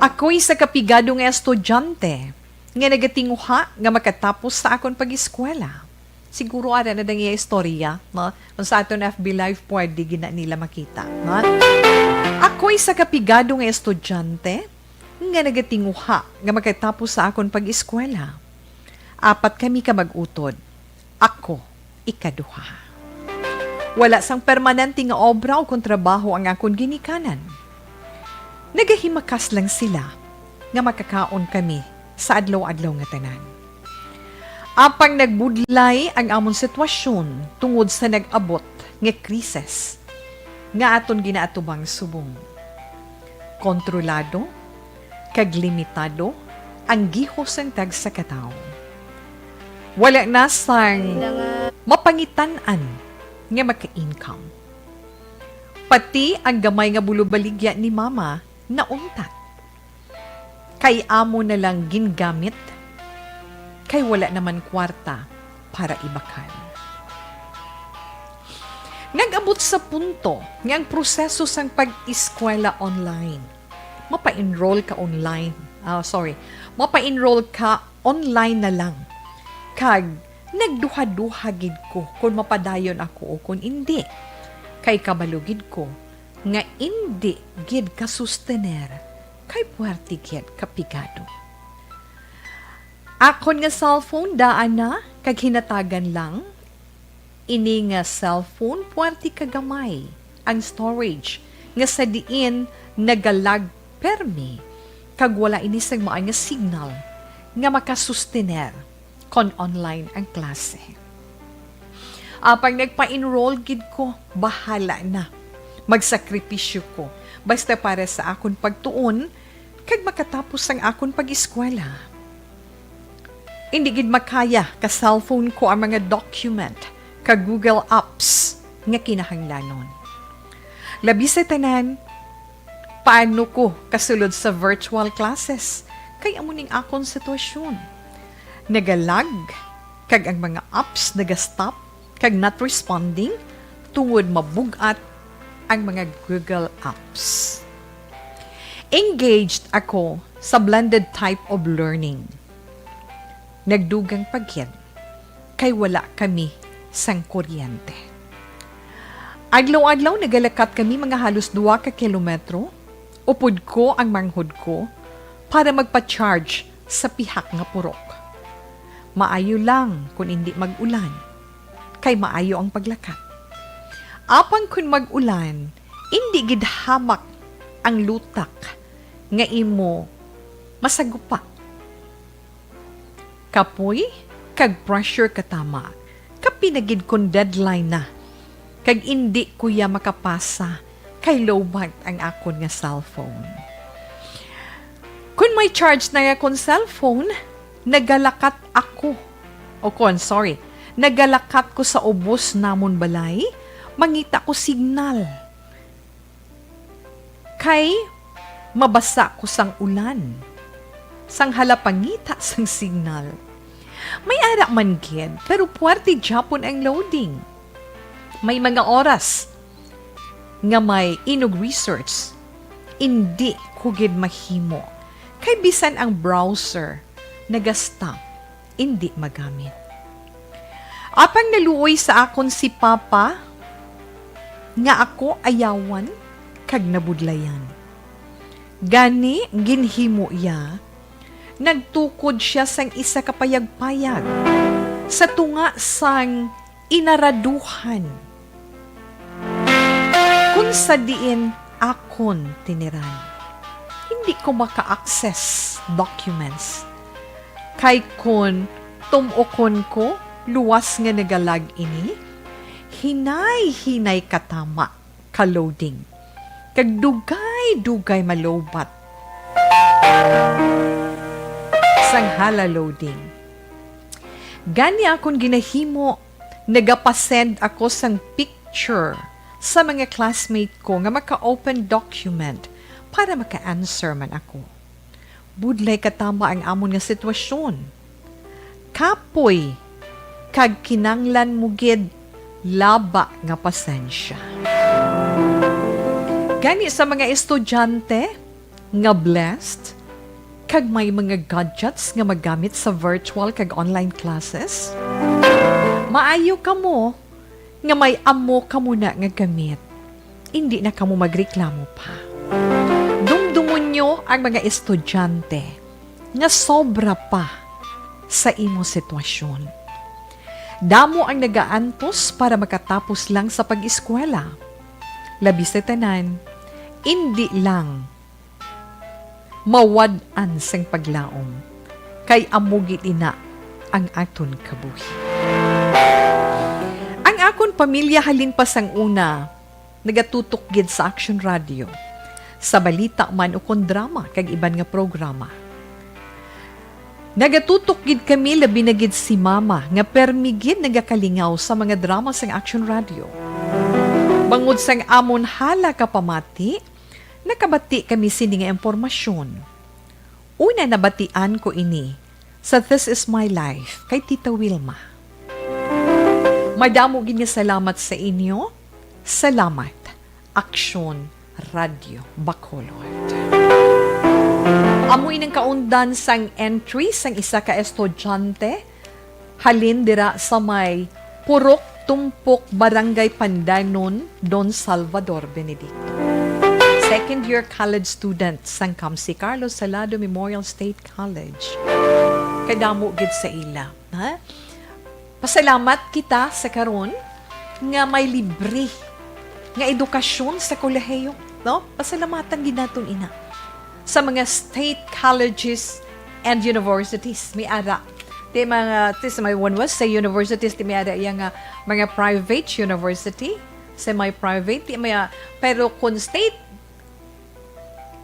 Ako isa ka pigado nga estudyante nga nagatinguha nga makatapos sa akon pag-eskwela. Siguro ara na dang iya istorya, no? Kung sa aton F B Live, pwede gina nila makita, no? Ako isa ka pigado nga estudyante nga nagatinguha nga makatapos sa akon pag-eskwela. Apat kami ka mag-utod. Ako, ikaduha. Wala sang permanente nga obra o kon trabaho ang akon ginikanan. Nagahimakas lang sila nga makakaon kami sa adlaw-adlaw nga tanan. Apang nagbudlay ang amon sitwasyon tungod sa nag-abot nga krisis nga aton ginaatubang subong. Kontrolado kag limitado ang gihos sang tagsa ka tawo. Wala na sang mapangitan-an nga maka-income. Pati ang gamay nga bulobaligya ni Mama nauntat. Kay amo na lang gingamit, kay wala naman kwarta para ibakal. Nag-abot sa punto nga ang proseso sang pag-eskwela online, mapa-enroll ka online, ah, sorry, mapa-enroll ka online na lang. Kag nagduha-duha gid ko kon mapadayon ako o kon indi. Kay kabalo gid ko nga indi gid kasustener, kay puwerte gid kapigado. Akon nga cellphone daan na kag hinatagan lang. Ini nga cellphone puwerte ka gamay ang storage nga sa diin nagalag permi kag wala ini sang maay nga signal nga makasustener kon online ang klase. Apang nagpa-enroll gid ko, bahala na. Magsakripisyo ko, basta para sa akon pagtuon kag makatapos ang akon pag-eskwela. Indi gid makaya ka cellphone ko ang mga document kag Google Apps nga kinahanglanon. Labi sa tanan, paano ko kasulod sa virtual classes? Kay amo ning akon sitwasyon. Nagalag, kag ang mga apps nagastop kag not responding tungod mabug-at ang mga Google Apps. Engaged ako sa blended type of learning. Nagdugang pa gid kay wala kami sang kuryente. Adlaw-adlaw nagalakat kami mga halos dua ka kilometro, upod ko ang manghod ko, para magpa-charge sa pihak nga purok. Maayo lang kon indi mag-ulan, kay maayo ang paglakat. Apang kon mag-ulan, indi gid hamak ang lutak nga imo masagupa. Kapoy kag pressure ka tama, kapi na gid kon deadline na, kag indi ko ya makapasa kay lowbat ang akon nga cellphone. Kon may charge na ya kon cellphone, nagalakat ako. O kon, sorry, nagalakat ko sa ubos namon balay, mangita ko signal. Kay mabasa ko sang ulan, sang hala pangita sang signal. May ara man gid, pero puwerte gyapon ang loading. May mga oras nga may inog research, indi ko gid mahimo. Kay bisan ang browser nagastop, indi magamit. Apang naluoy sa akon si Papa nga ako ayawan kag nabudlayan. Gani, ginhimo iya, nagtukod sia sang isa ka payagpayag sa tunga sang inaraduhan. Kun sa diin akon tiniran, hindi ko maka-access documents. Kay kun tum-ukon ko, luwas nga nagalag ini, hinay-hinay katama ka loading, kag dugay-dugay malowbat sang hala loading. Gani akon ginahimo, nagapasend ako sang picture sa mga classmate ko nga maka-open document para maka-answer man ako. Budlay katama ang amon nga sitwasyon. Kapoy kag kinanglan mo gid laba nga pasensya. Gani sa mga estudyante nga blessed kag may mga gadgets nga magamit sa virtual kag online classes, maayo kamo nga may amo kamo na nga gamit. Indi na kamo magreklamo pa. Dumdumon nyo ang mga estudyante nga sobra pa sa imo sitwasyon. Damo ang nagaantos para makatapos lang sa pag-eskwela. Labi sa tanan, indi lang mawad-an sang paglaom, kay amo gid ina ang aton kabuhi. Ang akon pamilya halin pa sang una nagatutok gid sa Action Radio, sa balita man ukon drama kag iban nga programa. Nagatutok gid kami, labi na gid si Mama, nga permi gid nagakalingaw sa mga drama sang Action Radio. Bangod sang amon hala ka pamati, nakabati kami sini nga impormasyon. Una, nabatian ko ini sa This Is My Life kay Tita Wilma. Madamo gid nga salamat sa inyo. Salamat, Aksyon Radio Bacolod. Amo inang kaundan sang entry sang isa ka estudyante halin dira sa may Purok Tumpok, Barangay Pandanon, Don Salvador Benedicto. Second year college student sang Kamsi Carlos Salado Memorial State College. Kadamo gid sa ila, ha? Pasalamat kita sa karon nga may libre nga edukasyon sa kolehiyo, no? Pasalamatan gid naton ina. Sa mga state colleges and universities, may ara. Ti mga, ti sa may one was sa universities, ti may ara iya nga mga private university, semi-private, ti may, pero kung state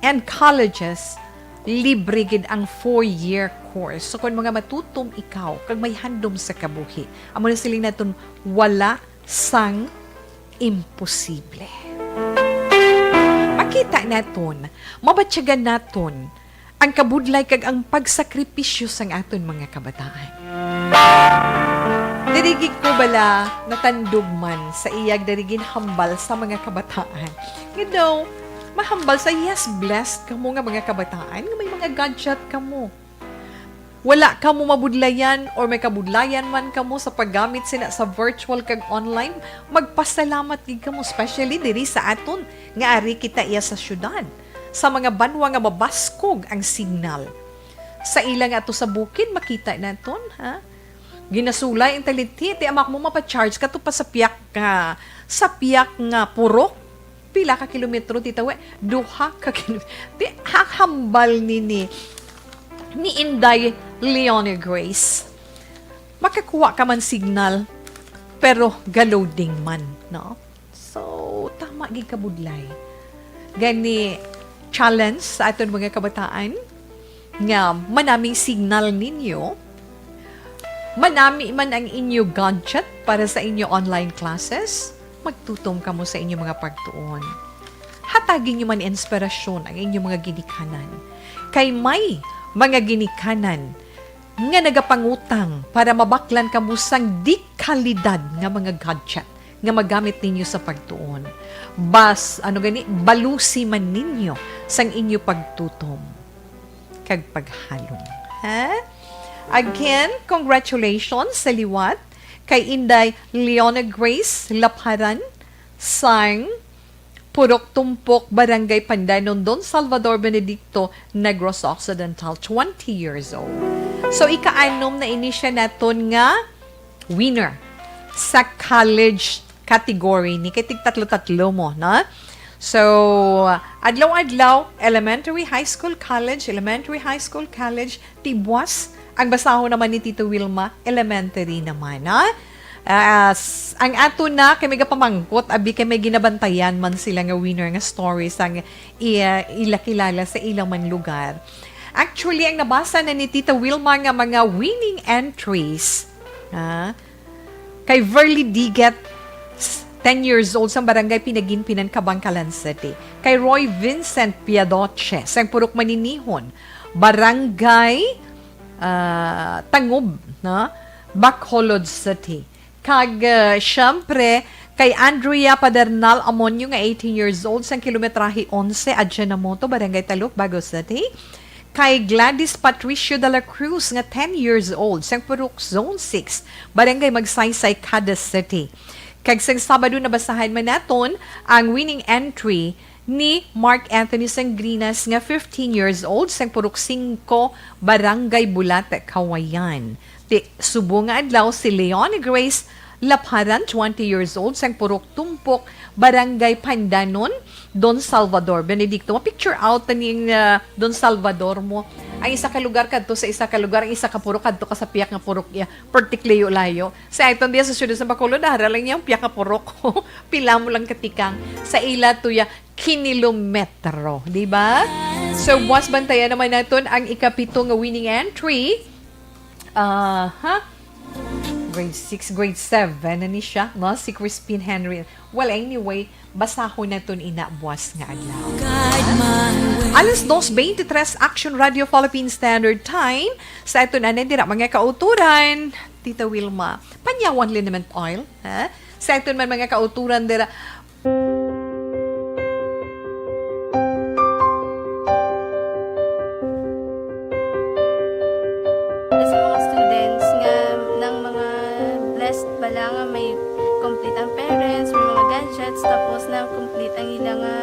and colleges, libre gid ang four-year course. So, kung mga matutom ikaw, kag may handom sa kabuhi, amo na siling naton, wala sang imposible. Makita naton, mabatyagan naton ang kabudlay kag ang pagsakripisyo sang aton mga kabataan. Diri gid ko bala natandog man sa iyag diri ginhambal sa mga kabataan. You know, mahambal sa, yes, blessed kamo nga mga kabataan nga may mga gadget kamo. Wala kamo mabudlayan or may kabudlayan man kamo sa paggamit sina sa virtual kag online, magpasalamat gid kamo, especially diri sa aton nga ari kita iya sa syudad, sa mga banwa nga mabaskog ang signal. Sa ila nga ato sa bukid, makita naton, ha? Ginasulay ang taliti, ti amak mo mapa-charge ka to pa sa piyak nga, sa piyak nga purok. Pila ka kilometro, Tita Wi? Duha ka kilo-, ti, ha-, hambal ni, ni, ni Inday Leonie Grace. Makakuha ka man signal, pero ga-loading man, no? So, tama gid kabudlay. Gani, challenge sa aton mga kabataan nga manami signal ninyo, manami man ang inyo gadget para sa inyo online classes, magtutom kamo sa inyo mga pagtuon. Hatagi nyo man inspirasyon ang inyo mga ginikanan. Kay may mga ginikanan nga nagapangutang para mabaklan kamo sang di kalidad nga mga gadget nga magamit ninyo sa pagtuon. Bas, ano gani, balusi man ninyo sang inyo pagtutom kag paghalong. Ha? Again, congratulations sa liwat kay Inday Leona Grace Laparan sang Purok Tumpok, Barangay Pandanon, Don Salvador Benedicto, Negros Occidental, twenty years old. So, ikaanom na ini siya naton nga winner sa college category ni, kay tig tatlo-tatlo mo, no? So, adlaw-adlaw, elementary, high school, college, elementary, high school, college, tibwas, ang basahon naman ni Tito Wilma, elementary naman, ha? Ah, s-, ang ato na, kay may gapamangkot, abi kay may ginabantayan man sila nga winner nga story sang i-, ila kilala sa ilang man lugar. Actually, ang nabasa na ni Tita Wilma nga mga winning entries, ha? Kay Verly Diget, s-, ten years old, sang Barangay Pinaginpinan, Kabangkalan City. Kay Roy Vincent Piadoche, sang Purok Maninihon, Barangay, ah, Tangub, no? Bacolod City. Kag, ah, siyempre, kay Andrea Padernal Amonio nga eighteen years old, sang kilometrahe onse, Ajinomoto, Barangay Taluk, Bago City. Kay Gladys Patricio de la Cruz nga ten years old, sang Purok Zone six, Barangay Magsaysay, Cadiz City. Kag sang Sabado nabasahan man naton ang winning entry Ni Mark Anthony Sangrinas nga fifteen years old sang Purok Singko, Barangay Bulate, Kawayan. Ti, subong nga adlaw si Leon Grace Lapharan, twenty years old, sang Purok Tumpok, Barangay Pandanon, Don Salvador. Benedicto, ma-picture out ta ning, ah, Don Salvador mo. Ang isa ka lugar kadto sa isa ka lugar, ang isa ka purok kadto ka sa piyak nga purok, iya, pertik layo-layo. Sa iton diya sa siyudad sa Bacolod, dara lang niya ang piyak nga purok. Pila mo lang katikang sa ila tuya kinilometro, di ba? So, buwas bantayan naman naton ang ikapito nga winning entry. Aha. Grade six, grade seven na ni siya, no? Si Crispin Henry. Well, anyway, basahon naton ina buwas nga adlaw. Alas dos veintitrés, Action Radio Philippine Standard Time. Sa aton anay dira, mga kauturan, Tita Wilma, panyawan liniment oil, ha? Sa aton man, mga kauturan dira, Sa mga students nga, ng mga blessed bala nga may complete ang parents, may mga gadgets, tapos na complete ang ila nga,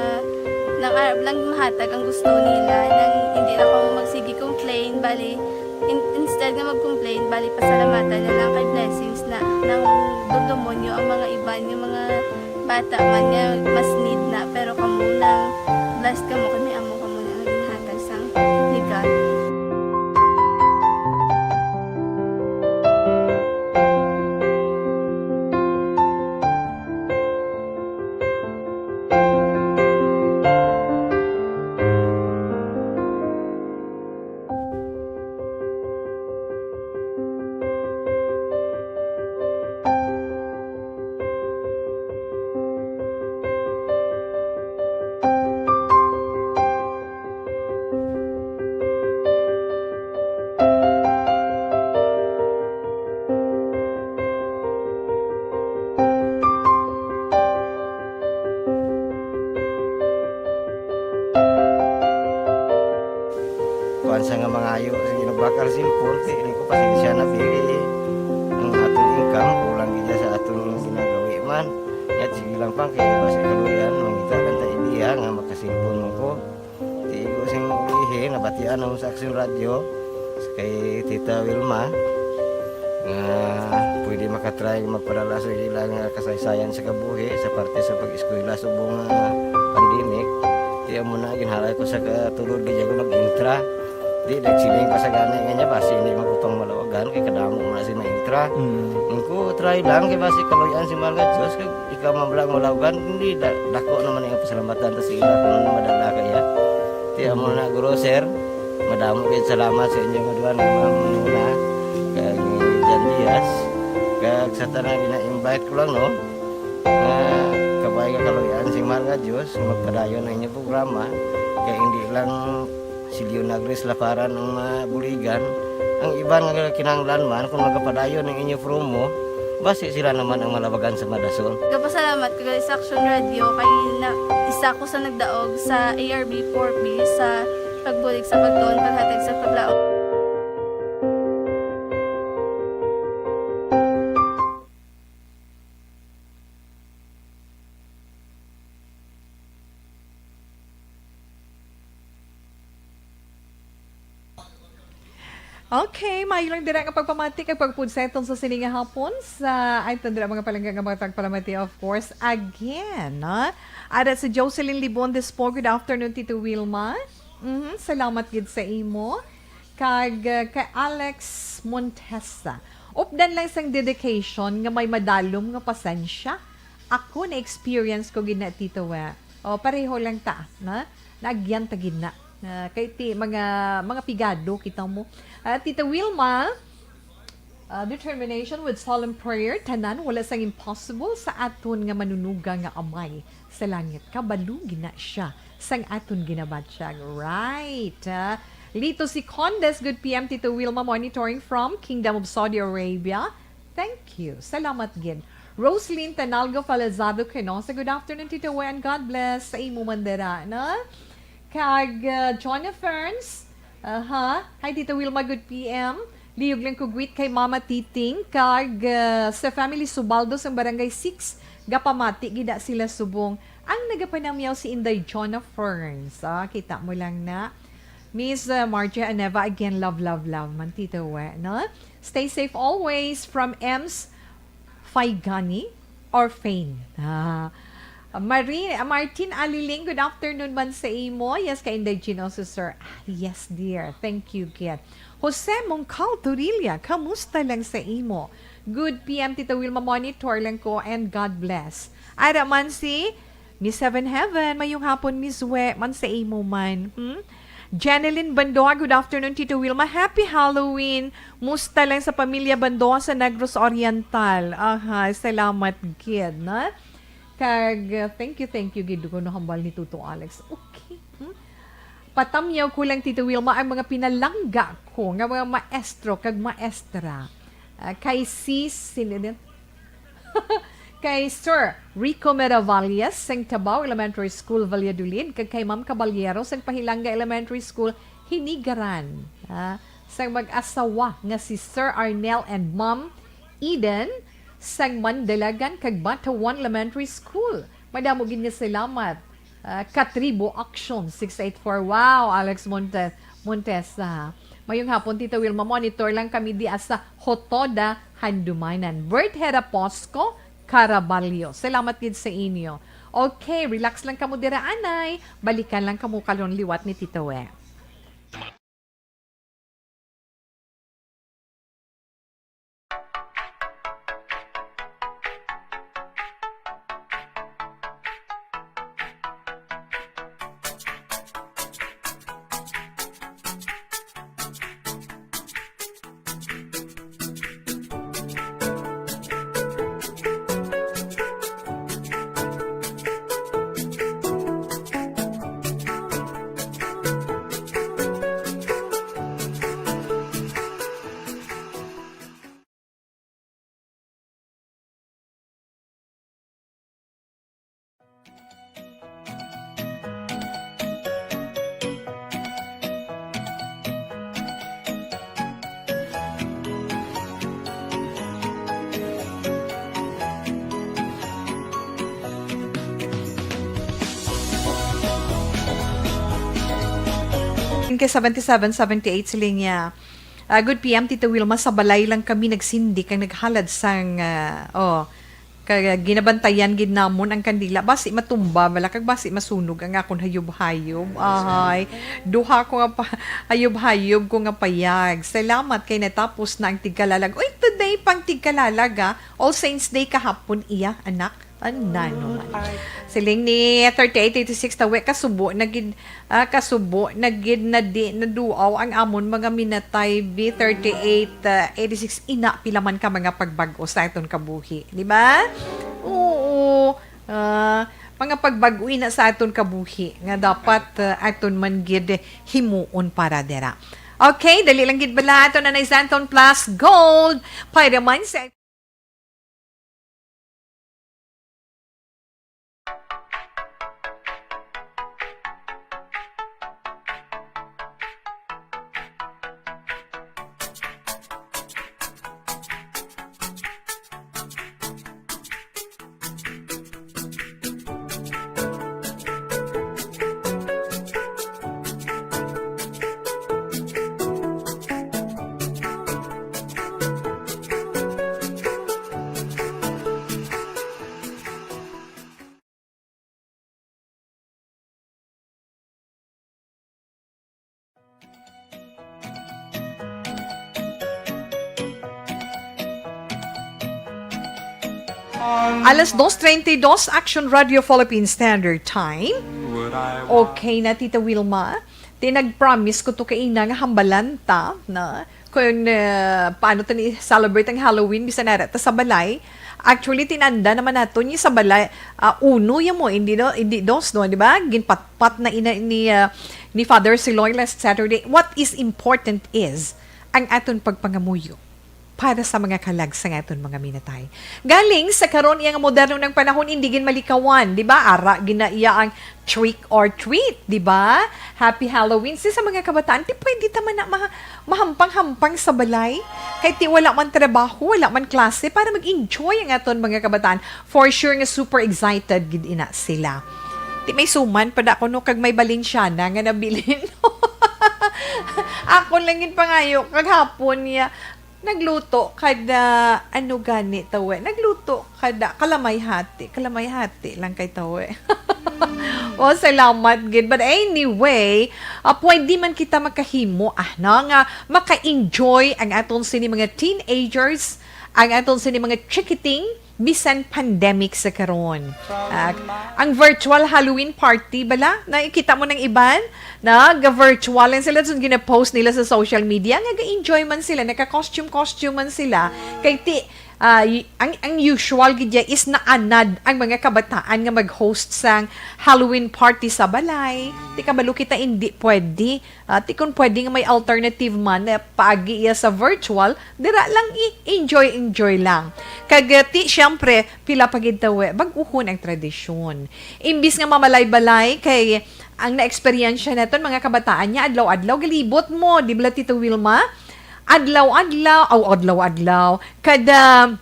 nang arab lang mahatag ang gusto nila, nang hindi na ko magsige complain, bali, in-, instead nga mag-complain, bali, pasalamatan na lang kay blessings na, nang dudumonyo ang mga iban, yung mga bata man nga mas need na, pero kamo nang blessed kamo kay may amo kamo na nga ginhatag sang ni God. Kuwan sa nga mangayo sa ginabakal simpon, kay ini ko pasensya na, bili ang aton income, kulang gid sa aton ginagawi man. Yat, sige lang pang, kay basi kaluyan, mangita lang ta ideya nga makasimpon mo ko. Ti igo sing ulihi, nabatian na mo sa Action Radio, kay Tita Wilma, nga pwede makatry magpadala sa ilang, ah, kasaysayan sa kabuhi sa parte sa pag-eskwela subong nga pandemic. Ti amo na, ginhalay ko sa katulod, gid ako nag-intra. Di, nagsiling pa sa gani nga niya, basi hindi magupang malawagan, kay kadamo mo na si maintra. Mm. Ang ko, try lang, kay basi kaluyan si Mahal nga Diyos, kag ikaw man lang malawagan, hindi, da-, dako naman ang pasalamatan ta sa ila kung ano madala kaya. Ti amo na, guro, sir, madamo kayo salamat sa inyong aduan, ni Ma'am Nuna, kag ni Jan Diaz, kag sa tanan gina-invite ko lang, no, nga kabay nga kaluyan si Mahal nga Diyos, magpadayon ang inyong programa, kay hindi lang si Leonagris Laparan ang mabuligan. Ang iban nga kinahanglan man, kung magapadayon ang inyo promo, basi sila naman ang malabagan sa madason. Gapasalamat ko sa Action Radio kay na, isa ko sa nagdaog sa A R B four B sa pagbulig sa pagtuon, paghatag sa paglaom. Okay, maayo lang dira nga pagpamati kag pagpudseton sa sini nga hapon sa, ay, tandira mga palangga nga mga tagpalamati, of course, again, no? Ara si Jocelyn Libon Despo, good afternoon, Tito Wilma. Mhm, salamat gid sa imo. Kag, uh, kay Alex Montesa, updan lang sang dedication nga may madalom nga pasensya. Ako, na-experience ko gid na, Tito, eh. O, pareho lang ta, na? Naagyan ta gid na. Ah, kay ti, mga, mga pigado kita mo. Ah, Tita Wilma, ah, determination with solemn prayer, tanan, wala sang impossible sa aton nga manunuga nga Amay sa langit. Kabalo gid na siya sang aton ginabatyag. Right, ah. Lito si Condes, good P M, Tito Wilma, monitoring from Kingdom of Saudi Arabia. Thank you. Salamat gid. Roslyn Tanalgo Falazado Quinosa, good afternoon, Tito Wen. God bless sa imo man dira, no? Kag, uh, Jonah Ferns, aha. Hi, Tito Wilma, good P M. Liyog lang ko greet kay Mama Titing, kag, uh, sa family Subaldo sa Barangay six, gapamati gid na sila subong Ang nagapanamyaw si Inday Jonah Ferns. Ah, kita mo lang na. Miss, uh, Margie Aneva, again, love, love, love man, Tito We, no? Stay safe always from Ems Faigani or Fain. Ah, Marie, Martin Aliling, good afternoon man sa imo. Yes, kay Inday Gino, sir. Ah, yes, dear. Thank you, kid. Jose Mongcal Torilla, kamusta lang sa imo? Good P M, Tita Wilma, monitor lang ko, and God bless. Ara man si Miss Heaven Heaven, mayong hapon, Miss We, man sa imo man. Hmm? Janeline Bandoa, good afternoon, Tita Wilma. Happy Halloween. Musta lang sa pamilya Bandoa sa Negros Oriental. Aha, salamat gid, na? Kag, uh, thank you, thank you gid ko no hambal ni Tuto Alex. Okay. Hmm? Patamyaw ko lang, Tita Wilma, ang mga pinalangga ko nga mga maestro kag maestra. Ah, kay sis, sino din? Kay Sir Rico Miravalles sang Tabao Elementary School, Valladolid, kag kay Ma'am Caballero sang Pahilanga Elementary School, Hinigaran. Ah, sang mag-asawa nga si Sir Arnel and Ma'am Eden sang Mandalagan kag Batawan Elementary School. Madamo gid nga salamat. Ah, Katribo Action six eight four. Wow, Alex Montes, Montesa. Mayong hapon, Tita Wilma. Monitor lang kami di sa Hotoda, Handumanan. Bert Heraposco Caraballo. Salamat gid sa inyo. Okay, relax lang kamo dira, anay. Balikan lang kamo karon liwat ni Tita We. Kay seventy-seven seventy-eight, siling niya, ah, "Good P M, Tita Wilma, sa balay lang kami nagsindi kag naghalad sang, ah, oh, kag ginabantayan gid namon ang kandila. Basi matumba bala kag basi masunog ang akon hayub-hayub." Ahay, duha ko nga pa, hayub-hayub ko nga payag. Salamat kay natapos na ang tigkalalag. Uy, today pang tigkalalag, ah. All Saints Day kahapon iya, anak. Ano naman? Siling ni thirty-eight eighty-six, tawe, kasubo na gid, ah, kasubo na gid na di naduaw ang amon mga minatay, B thirty-eight, ah, eighty-six, ina, pila man ka mga pagbag-o sa aton kabuhi, di ba? Oo. Ah, mga pagbag-o ina sa aton kabuhi nga dapat, ah, aton man gid himuon para dira. Okay, dali lang gid bala aton na Santon Plus Gold para man sa Alas dos treinta y dos, Action Radio Philippine Standard Time. Okay na, Tita Wilma. Ti nag-promise ko to kaina nga hambalan ta, na, kung, eh, paano ta ni celebrate ang Halloween, bisan ara ta sa balay. Actually, tinanda naman nato ni sa balay, ah, uno ya mo, hindi, no? Hindi dos, no? Di ba? Ginpatpat na ina ni, ah, ni Father Siloy last Saturday. What is important is ang aton pagpangamuyo. para sa mga kalag sang aton mga minatay. Galing sa karon iya nga moderno ng panahon, hindi gid malikawan, di ba? Ara gid na iya ang trick or treat, di ba? Happy Halloween. Si sa mga kabataan, ti pwede ta man na maha-, mahampang-hampang sa balay. Kay ti wala man trabaho, wala man klase, para mag-enjoy ang aton mga kabataan. For sure nga super excited gid ina sila. Ti may suman pa da kuno kag may Balenciana nga nabilin. Ako lang gid pangayo kag hapon niya. Nagluto kada, ano gani, tawe? Nagluto kada, kalamay hati. Kalamay hati lang kay tawe. Oh, salamat gid. But anyway, ah, pwede man kita makahimo, ah, no, nga maka-enjoy ang aton sini mga teenagers, ang aton sini mga chikiting, bisan pandemic sa karon. Ah, ang virtual Halloween party bala, nakikita mo ng iban, nag-virtual lang sila, so gina-post nila sa social media, nga ga-enjoy man sila, naka-costume-costume man sila. Kay ti, ah, y-, ang, ang usual gid ya is naanad ang mga kabataan nga mag-host sang Halloween party sa balay. Ti kabalo kita, hindi pwede. Ah, ti kung pwede nga may alternative man, eh, paagi iya sa virtual, dira lang i-enjoy-enjoy lang. Kag, eh, ti, siyempre, pila pa gid tawe, bag-uhon ang tradisyon. Imbis nga mamalay-balay, kay ang naeksperyensya naton, mga kabataan niya, adlaw-adlaw, galibot mo, di ba, Tito Wilma? Adlaw-adlaw, aw, adlaw-adlaw, kada,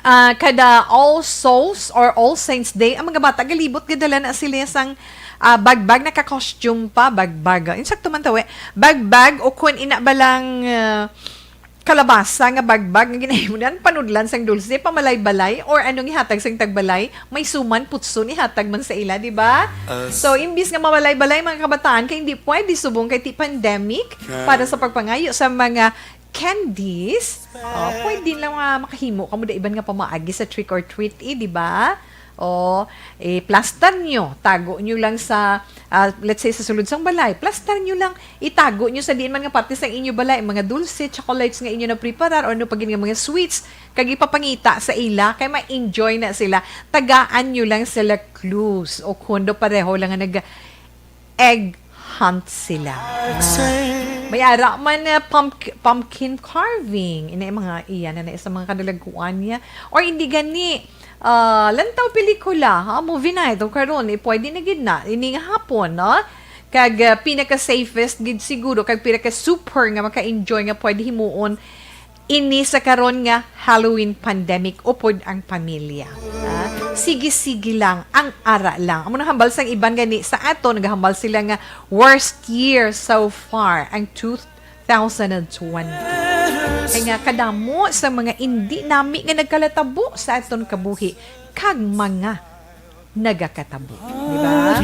ah, kada All Souls or All Saints Day, ang mga bata galibot, gadala na sila sang, ah, bagbag, naka-costume pa, bagbag, ah, insakto man tawe, bagbag, o kun ina ba lang, ah, kalabasa nga bagbag nga ginahimunan, panudlan sang dulce, pamalay-balay, or anong ihatag sang tagbalay, may suman, putson, ihatag man sa ila, di ba? So, imbis nga mamalay-balay, mga kabataan, kay hindi pwede subong kay ti pandemic, para sa pagpangayo sa mga candies, oh, pwede lang nga makahimo kamo da iban nga pamaagi sa trick or treat, eh, di ba? O, eh, plastar nyo, tago nyo lang sa, ah, let's say, sa sulod sang balay, plastar nyo lang, itago nyo sa diin man nga parte sang inyo balay, mga dulce, chocolates nga inyo napreparar, o ano pa gid nga mga sweets, kag ipapangita sa ila, kay ma-enjoy na sila. Tagaan nyo lang sila clues, o kundo pareho lang nga nag-, egg hunt sila. Ah. May ara man, ah, pump-, pumpkin carving. Ina yung mga iyan na sa mga kadalagkuan niya. Or hindi gani, ah, lantaw pelikula, ha? Movie night. O karon, eh, pwede na gid na. Ini nga hapon, no? Kag, ah, pinaka-safest gid siguro, kag pinaka-super nga maka-enjoy nga pwede himuon ini sa karon nga Halloween pandemic upod ang pamilya. Ah, sige-sige lang, ang ara lang. Amo nang hambal sang iban gani sa ato, nagahambal sila nga worst year so far ang two thousand twenty. Kay nga kadamo sa mga indi nami nga nagkalatabo sa aton kabuhi kag mga nagakatabo, di ba?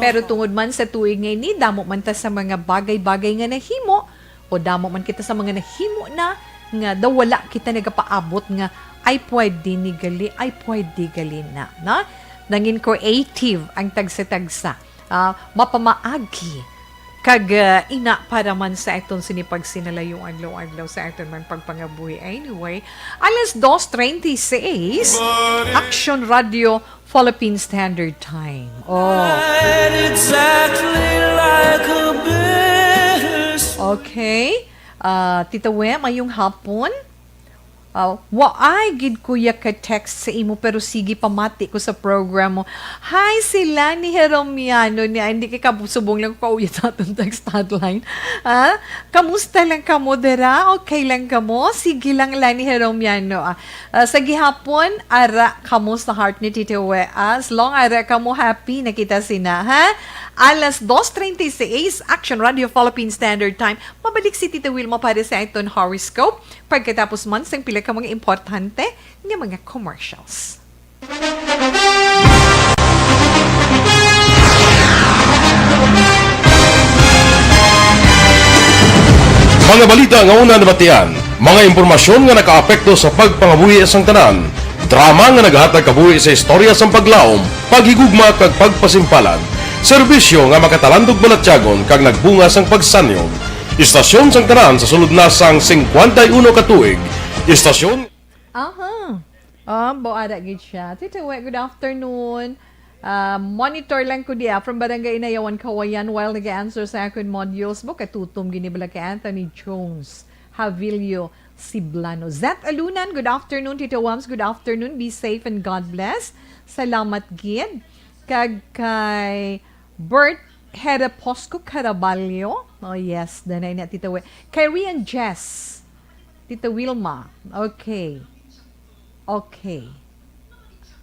Pero tungod man sa tuig nga ini, damo man ta sa mga bagay-bagay nga nahimo, o damo man kita sa mga nahimo na, nga daw wala kita nagapaabot nga, "Ay, pwede ni gali, ay, pwede gali na," no? Nangin creative ang tagsa-tagsa. Ah, mapamaagi. Kag, ah, ina para man sa aton sini pagsinalayo adlaw-adlaw sa aton man pagpangabuhi. Anyway, alas dos treinta y seis, Action Radio, Philippine Standard Time. Oh. Exactly like a bittersweet. Okay. Ah, Tita We, mayong hapon. Ah, waay gid ko ya ka-text sa imo, pero sige, pamati ko sa program mo. Hi, si Lani Heromiano ni, ay, hindi kay kabusubong lang ko kauya sa atong text hotline. Ah, kamusta lang kamo dira? Okay lang kamo? Sige lang, Lani Heromiano. Ah, ah, sa gihapon, ara kamo sa heart ni Tito We. As long ara kamo happy, nakita sina, ha? Alas dos treinta y seis, Action Radio Philippine Standard Time. Mabalik si Tita Wilma para sa aton horoscope. Pagkatapos man sang pila ka mga importante nga mga commercials. Mga balita nga una nabatian, mga impormasyon nga nakaapekto sa pagpangabuhi sang tanan, drama nga naghatag kabuhi sa istorya sang paglaom, paghigugma kag pagpasimpalan, serbisyo nga makatalandog balatyagon kag nagbunga sang pagsanyog. Istasyon sang tanan sa sulod na sang singkwenta y uno ka tuig. Istasyon. Aha. Ah, buara gid siya. Tita We, good afternoon. Ah, monitor lang ko diya from Barangay Inayawan, Kawayan, while nag-answer sa akon modules. Bo, katutom gini bala kay Anthony Jones. Javilio Siblano. Zet Alunan, good afternoon, Tito Wams. Good afternoon. Be safe and God bless. Salamat gid. Kag kay Bert Hereposco Caraballo. Oh, yes. Danay na, Tito Wi-, kay Rian Jess. Tito Wilma. Okay. Okay.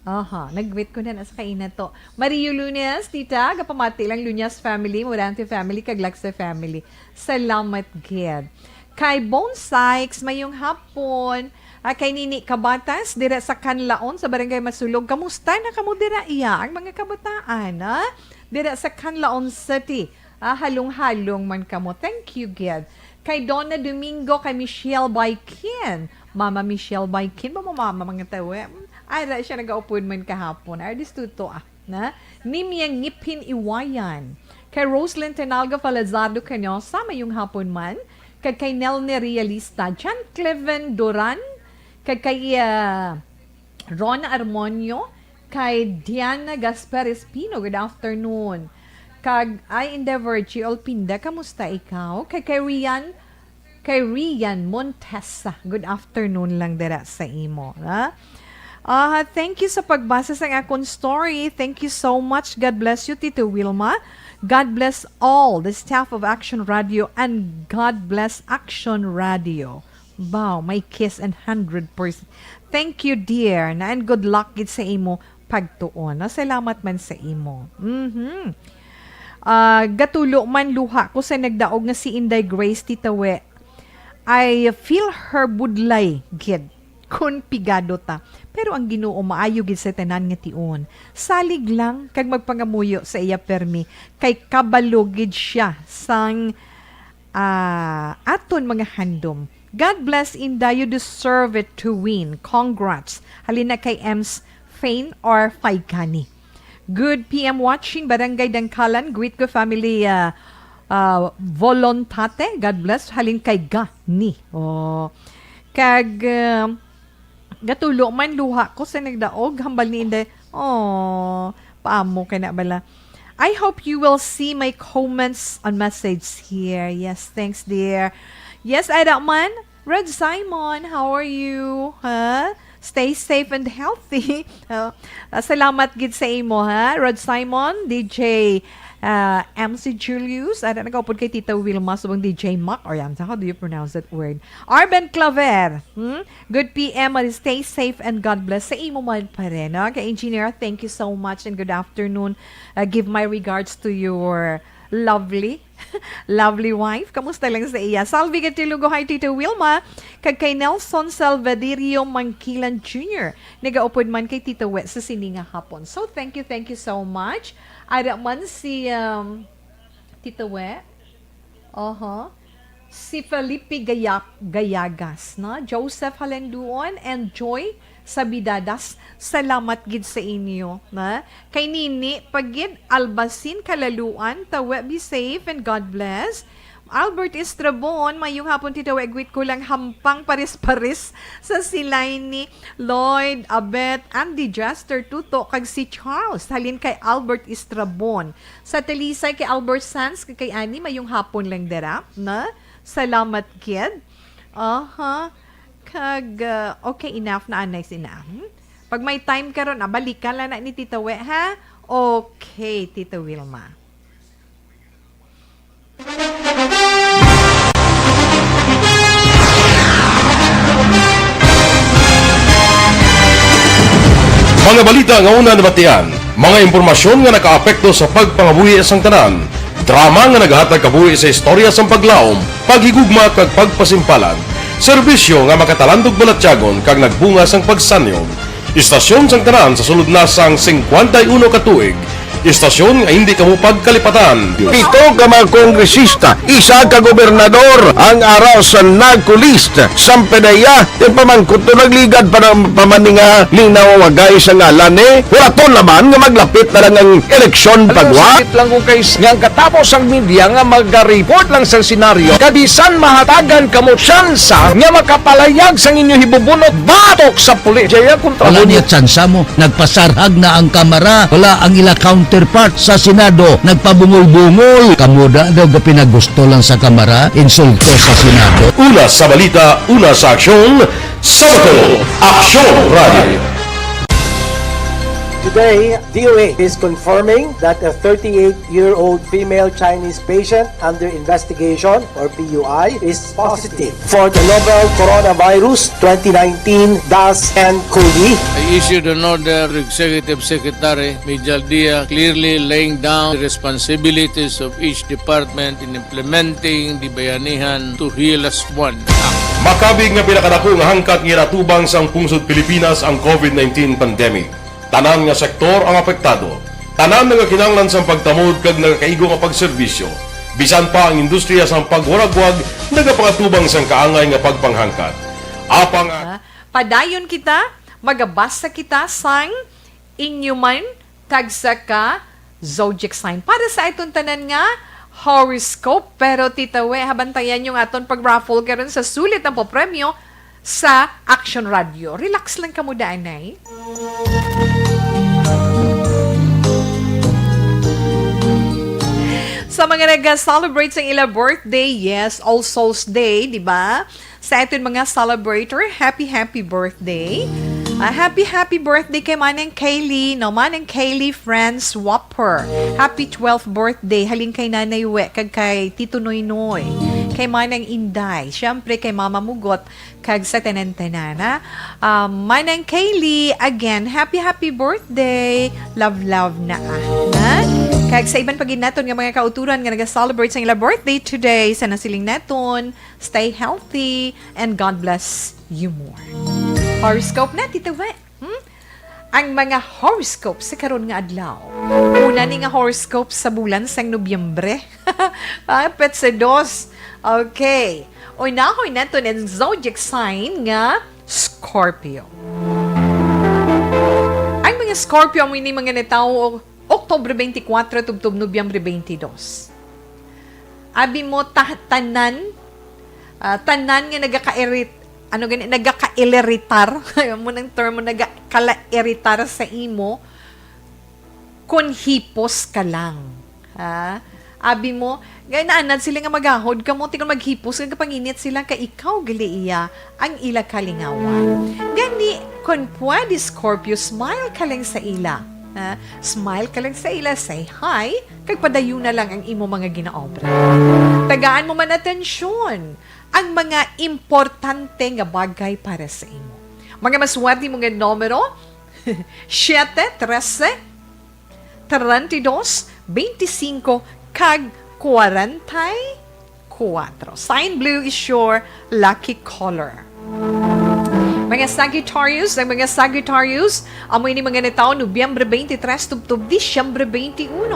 Aha, nag-greet ko na na sa kaina to. Mario Lunes, tita, gapamati lang Luñas family, Morante family, kag Lacse family. Salamat gid. Kay Bone Sykes, mayong hapon. Ah, kay Nini Kabatas, dira sa Canlaon, sa Barangay Masulog. Kamusta na kamo dira, iya, ang mga kabataan, ha? Dira sa Canlaon City. Ah, halong-halong man kamo. Thank you, gid. Kay Donna Domingo, kay Michelle Baikin. Mama Michelle Baikin, ba mo mama mga tawe? Ay, ra siya nagaupod man kahapon. Ay, distuto ah. Na? Nimia Ngipin Iwayan. Kay Roslyn Tenalga Falazado Canosa, mayong hapon man. Kag kay Nelne Realista. John Cleven Duran. Kag kay, ah, Rona Armonio. Kay Diana Gasper Espino, good afternoon. Kag I Endeavor G L Pinda, kamusta ikaw? Kay, kay Rian, kay Rian Montesa, good afternoon lang dira sa imo, ha? Ah, thank you sa pagbasa sa akon story. Thank you so much. God bless you, Tito Wilma. God bless all the staff of Action Radio and God bless Action Radio. Wow, may kiss and hundred percent. Thank you, dear, na, and good luck gid sa imo pagtuon. No? Salamat man sa imo. Mhm. Ah, gatulo man luha ko sa nagdaog nga si Inday Grace Titawe. I feel her budlay gid kun pigado ta. Pero ang Ginoo maayo gid sa tanan nga tion. Salig lang kag magpangamuyo sa iya permi kay kabalo gid siya sang ah, aton mga handom. God bless, Inday. You deserve it to win. Congrats. Halin na kay Ems Fain or Faigani. Good P M watching, Barangay Dangkalan. Greet ko family, ah, ah, Volontate. God bless. Halin kay Gani. Oh. Kag, ah, gatulo man luha ko sa nagdaog, hambal ni Inday. Oh, paamo kay na bala. I hope you will see my comments and message here. Yes, thanks, dear. Yes, ara man. Red Simon, how are you? Ha? Stay safe and healthy. Oh, ah, salamat gid sa imo, ha? Red Simon, D J, ah, M C Julius, ara nagaupod kay Tita Wilma, subong D J Mac, or yan, how do you pronounce that word? Arben Claver, hmm? Good P M, and stay safe and God bless sa imo man pa rin, no? Kay Engineer, thank you so much and good afternoon. Uh, give my regards to your lovely, lovely wife. Kamusta lang sa iya? Salvi Gatilugo, hi, Tito Wilma. Kag kay Nelson Salvadirio Mangkilan Junior Nagaupod man kay Tito Wet sa sini nga hapon. So, thank you, thank you so much. Ara man si, um, Tito Wet. Oho. Si Felipe Gaya-, Gayagas, no? Joseph Halenduon and Joy Sabidadas, salamat gid sa inyo, na? Kay Nini pa gid, Albasin, Kalaluan, Tawe, be safe and God bless. Albert Estrabon, mayong hapon, Tito Wet, greet ko lang hampang pares-pares sa silay ni Lloyd, Abet, Andy, Jester, Tuto, kag si Charles, halin kay Albert Estrabon. Sa Talisay kay Albert Sanz, kay, kay Annie, mayong hapon lang dira, na? Salamat gid. Aha. Kag, uh, okay, enough na, anay sina. Hmm? Pag may time karon, ah, balikan lang na ni Tita We, ha? Okay, Tita Wilma. Mga balita nga una nabatian, mga impormasyon nga nakaapekto sa pagpangabuhi sang tanan, drama nga naghatag kabuhi sa istorya sang paglaom, paghigugma kag pagpasimpalan, serbisyo nga makatalandog balatyagon kag nagbunga sang pagsanyo. Istasyon sang tanan sa sulod na sang singkwenta y uno ka tuig. Istasyon nga hindi kamo pagkalipatan. Pito ka mga kongresista, isa ka gobernador, ang ara sa NAGCOLEST, San Pedaya, yung pamangkot to nagligad pa ng pamaninga, linaw wagay sa ngalan eh. Huraton naman nga maglapit na lang ang eleksyon. Alam mo, pagwa. Sakit lang kung kay s-, nga ang katapos ang media nga maga-report lang sa senaryo, kabisan mahatagan kamo tsansa nga makapalayag sang inyo hibubunot batok sa pulis. Jaya kontra. Wala mo niya tsansa mo. Nagpasarhag na ang Kamara. Wala ang ila counterpart sa Senado. Nagpabungol-bungol. Kamo da daw gapinagusto lang sa Kamara, insulto sa Senado. Una sa balita, una sa aksyon, sa Bato, Aksyon Radio. Today, D O A is confirming that a thirty-eight-year-old female Chinese patient under investigation, or P U I, is positive for the novel coronavirus twenty nineteen dash N coli. I issued an order to Executive Secretary Mijal Dia, clearly laying down the responsibilities of each department in implementing the Bayanihan to Heal as One Act. Makabig nga pinakadako nga hangkat nga ginatubang sang pungsod Pilipinas ang COVID nineteen pandemic. Tanan nga sektor ang apektado. Tanan nga kinahanglan sang pagtamod kag nagakaigo nga pagserbisyo. Bisan pa ang industriya sang pagwaragwag nagapangatubang sang kaangay nga pagpanghangkat. Apang Ah, padayon kita, magabasa kita sang inyo man tagsa ka zodiac sign. Para sa aton tanan nga horoscope, pero titawe, habantayan yung aton pag-raffle karon sa sulit ang papremyo sa Action Radio. Relax lang kamo, daanay. Sa mga nag-celebrate sa ila birthday, yes, All Souls Day, di ba? Sa aton mga celebrator, happy, happy birthday. Ah, happy, happy birthday kay Manang Kaylee, no? Manang Kaylee Franz Wapper. Happy twelfth birthday. Halin kay Nanay We, kag kay Tito Noynoy. Kay Manang Inday. Siyempre, kay Mama Mugot. Kag sa tanan-tanan, ha? Ah, Manang Kaylee, again, happy, happy birthday. Love, love na, ah. Ha? Kag sa iban pa gid naton nga mga kauturan nga nag-celebrate sa ila birthday today, sa nasiling naton, stay healthy, and God bless you more. Horoscope na, Tito Vet. Hmm? Ang mga horoscope sa karon nga adlaw. Una ni nga horoscope sa bulan sang Nobyembre. Ah, petsa dos. Okay. Unahon naton ang zodiac sign nga Scorpio. Ang mga Scorpio amo ini mga natawo Oktubre twenty-four tubtob Nobyembre twenty-two. Abi mo ta-, tanan, ah, tanan nga nagakairit-, ano gani, nagakailiritar. Amo nang term mo, nagakalairitar sa imo kun hipos ka lang. Ha? Abi mo, gay naanad sila nga magahod kamo, ti kon maghipos ka, kapanginit sila kay ikaw gali iya ang ila kalingawan. Gani, kon pwede, Scorpio, smile ka lang sa ila. Ha? Smile ka lang sa ila, say hi, kag padayon na lang ang imo mga ginaobra. Tagaan mo man atensyon ang mga importante nga bagay para sa imo. Mga maswerte mo nga numero, siete, trese, treinta y dos, veinticinco, kag cuarenta y cuatro. Sign blue is your lucky color. Mga Sagittarius, ang mga Sagittarius, amo ini mga natawo Nobyembre twenty-three tubtob Disyembre twenty-one.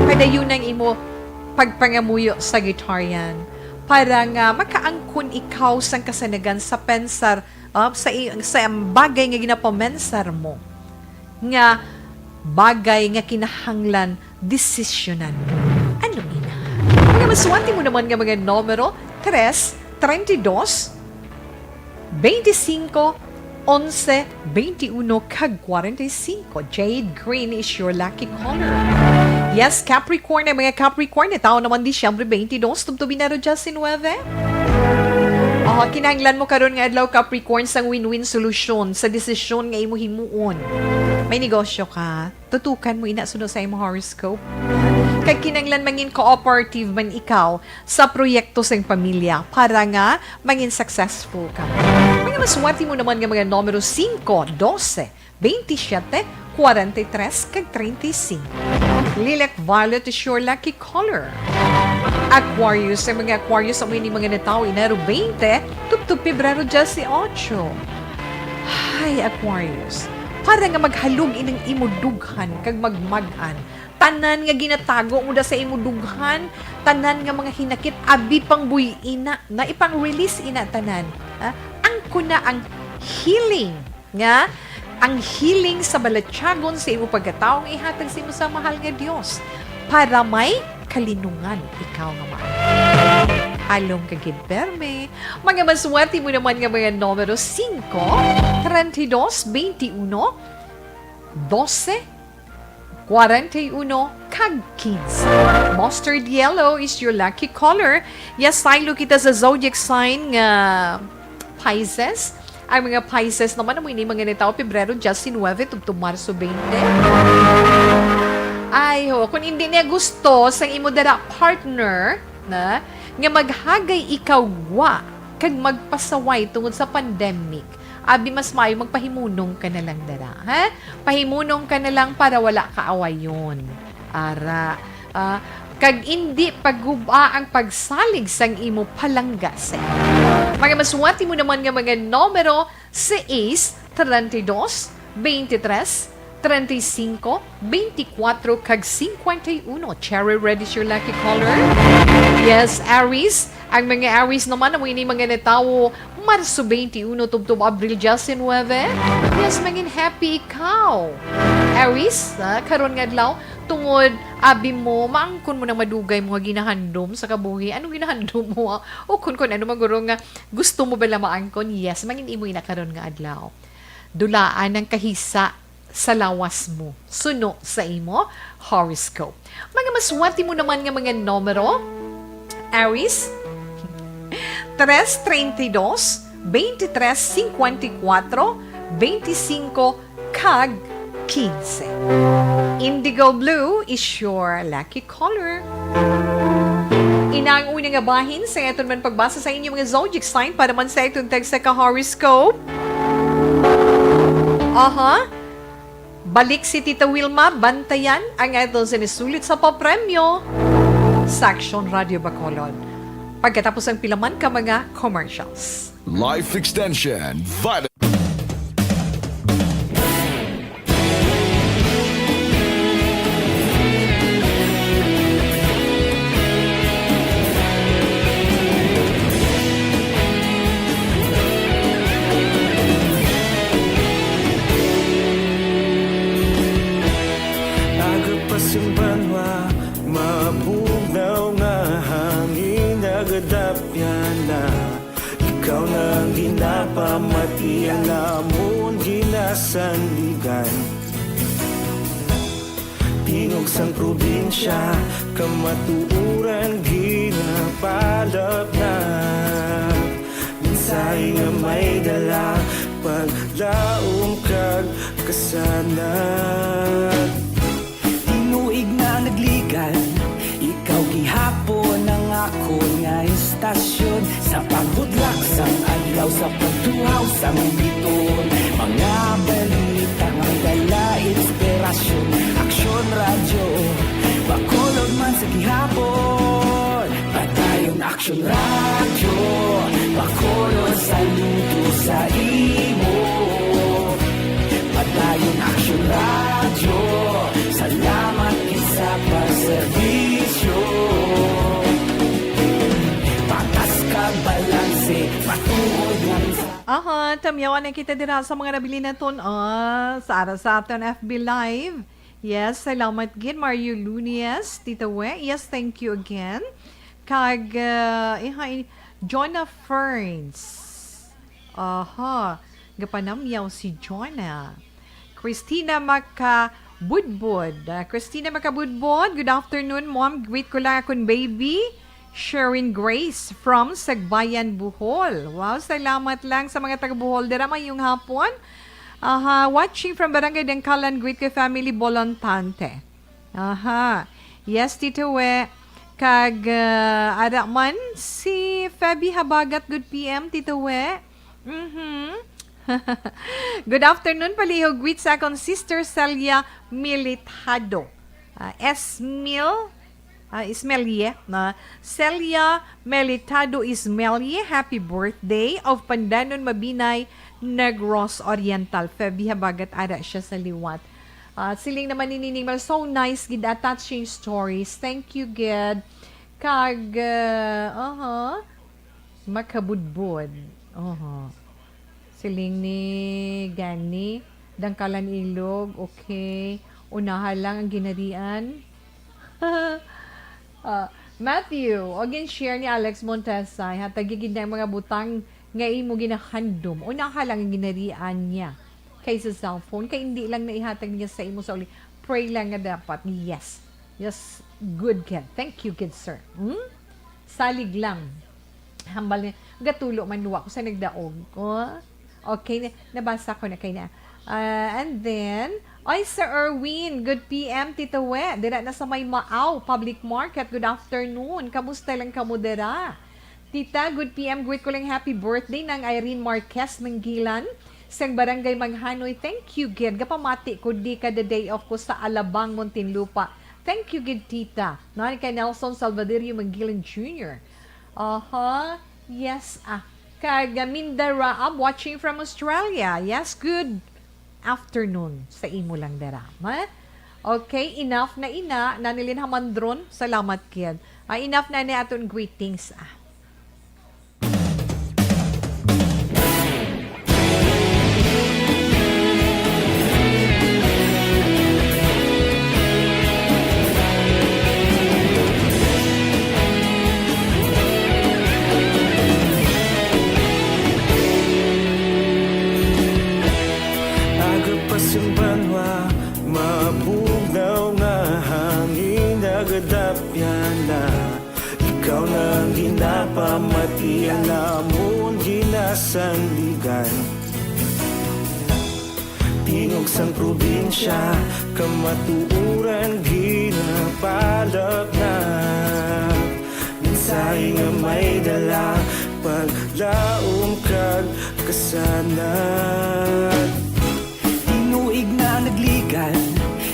Padayon ang imo pagpangamuyo, Sagittarian, para nga makaangkon ikaw sang kasanagan sa pensar, ah, sa i-, sa bagay nga ginapamensar mo, nga bagay nga kinahanglan desisyonan mo. Ano ina? Mga maswerte mo naman nga mga numero, tres, treinta y dos, veinticinco, once, veintiuno, kag cuarenta y cinco. Jade green is your lucky color. Yes, Capricorn, ang mga Capricorn, natawo naman Disyembre twenty-two, tubtob Enero diecinueve. Oh, kinahanglan mo karon nga adlaw, Capricorn, sang win-win solusyon sa desisyon nga imo himuon. May negosyo ka, tutukan mo ina suno sa imo horoscope. Kag kinahanglan mangin cooperative man ikaw sa proyekto sang pamilya para nga mangin successful ka. Mga maswerte mo naman nga mga numero singko, dose, veintisiete, kwarenta y tres, kag treinta y cinco. Lilac violet is your lucky color. Aquarius, ang mga Aquarius, amo ini mga natawo Enero twenty, tubtob Pebrero dieciocho. Hay, Aquarius, para nga maghalog ining imo dughan kag magmag-an, tanan nga ginatago mo da sa imo dughan, tanan nga mga hinakit, abi pang buy-ina na, ipang-release ina tanan. Ha? Angkon na ang healing, nga ang healing sa balatyagon sa imo pagkatawo nga ihatag sa imo sa mahal nga Dios, para may kalinungan ikaw nga mahal. Halong ka gid, perme. Mga maswerte mo naman nga mga numero singko, treinta y dos, veintiuno, doce, kwarenta y uno kag quince. Mustard yellow is your lucky color. Yes, saylo kita sa zodiac sign nga Pisces. Ang mga Pisces naman, amo ini mga natawo Pebrero diyasinuwebe tubtob Marso twenty. Ay, ho, kung hindi niya gusto sang imo dara partner, na, nga maghagay ikaw gwa kag magpasaway tungod sa pandemic, abi mas maayo magpahimunong ka na lang dara, ha? Pahimunong ka na lang para wala ka awayon. Ara, ah, kag indi pagub-a ang pagsalig sang imo palangga sa iya. Mga masuwati mo naman nga mga numero, seis, treinta y dos, veintitrés, treinta y cinco, veinticuatro, kag cincuenta y uno. Cherry red is your lucky color. Yes, Aries. Ang mga Aries naman, amo ini mga natawo Marso twenty-uno tubtob Abril diyasinuwebe. Yes, mangin happy ikaw. Aries, ah, karon nga adlaw, tungod abi mo, maangkon mo nang madugay mo nga ginahandom sa kabuhi. Anong ginahandom mo, ah? O kun, kun ano man guro nga gusto mo bala maangkon? Yes, mangin imo ina karon nga adlaw. Dulaan ang kahisa sa lawas mo. Suno sa imo horoscope. Mga maswerte mo naman nga mga numero, Aries, tres treinta y dos, veintitrés cincuenta y cuatro, veinticinco, kag quince. Indigo blue is your lucky color. Ina ang una nga bahin sa aton man pagbasa sa inyo mga zodiac sign para man sa aton tagsa ka horoscope. Aha. Balik si Tita Wilma, bantayan ang aton sinisulit sa papremyo sa Aksyon Radyo Bacolod. Pagkatapos ang pila man ka mga commercials. Life Extension Vitamin. Aga pa sing banwa, mabugnaw nga hangin, nagadapyan na. Ikaw na ang ginapamati, ang amon ginasandigan. Tingog sang probinsya, kamatuoran ginapalapnap. Mensahe nga may dala, paglaom kag kasanag. Tinuig na nagligan, ikaw gihapon ang akon nga istasyon. Sa pagbudlak sang adlaw, sa pagtuhaw sang biton, mga balita nga dala inspirasyon. Aksyon Radyo, Bacolod man sa gihapon. Padayon Aksyon Radyo, Bacolod, saludo sa imo. Padayon Aksyon Radyo, salamat gid sa pagserbisyo. Patas ka balanse, matuod nga mensahe. Aha, tamyawan na kita dira sa mga nabilin naton, ah, sa ara sa aton F B Live. Yes, salamat gid, Mario Lunes, Tita We. Yes, thank you again. Kag, ah, iha, i-, Jonah Ferns. Aha, gapanamyaw si Jonah. Christina Macabudbod. Ah, Christina Macabudbod, good afternoon, mom. Greet ko lang akon baby, Sherwin Grace from Sagbayan, Bohol. Wow, salamat lang sa mga taga Bohol. Dira, mayong hapon. Aha, watching from Barangay Dangkalan, greet ko family Bolontante. Aha. Yes, Tito We. Kag, ah, ara man si Feby Habagat, good P M, Tito We. Mhm. Good afternoon, palihog. Greet sa akon sister Celia Militado. Ah, Esmil, ah, Ismelie, na Celia Militado Ismelie, happy birthday of Pandanon Mabinay, Negros Oriental. Feby Habagat, ara siya sa liwat. Ah, siling naman ni Nining Mal, so nice gid, ah, touching stories. Thank you gid. Kag, ah, aha. Makabudbod. Oho. Siling ni Gani, Dangkalan Ilog, okay. Unaha lang ang ginharian. Ah, Matthew, o gin-share ni Alex Montesay, hatagi gid na ang mga butang nga imo ginahandom. Unaha lang ang ginharian niya kaysa cellphone, kay hindi lang naihatag niya sa imo sa uli. Pray lang nga dapat. Yes. Yes. Good, kid. Thank you, good sir. Hmm? Salig lang. Hambal niya, gatulo man luwa ko sa nagdaog. Oh? Okay, na, nabasa ko na kay na. Ah, and then, oy, Sir Erwin, good P M, Tito We. Dira na sa may Maaw Public Market. Good afternoon. Kamusta lang kamo dira? Tita, good P M. Greet ko lang happy birthday nang Irene Marquez Manggilan sang Barangay Manghanoy. Thank you, gid. Gapamati ko di kada day off ko sa Alabang, Muntinlupa. Thank you, gid, Tita. Nan kay Nelson Salvadorio Manggilan Junior. Aha. Yes, ah. Kag, ah, Minda Raab watching from Australia. Yes, good afternoon sa imo lang dira. Ha? Okay, enough na ina. Nanilin Hamandron, salamat, kid. Ah, enough na ni aton greetings, ah. Aga pa sing banwa, mabugnaw nga hangin, nagadapyan na. Ikaw na ang ginapamatian namon, ginasandigan. Tingog sang probinsya, kamatuoran, ginapalapnap. Mensahe nga may dala, paglaom kag kasanag. Tinuig na nagligad,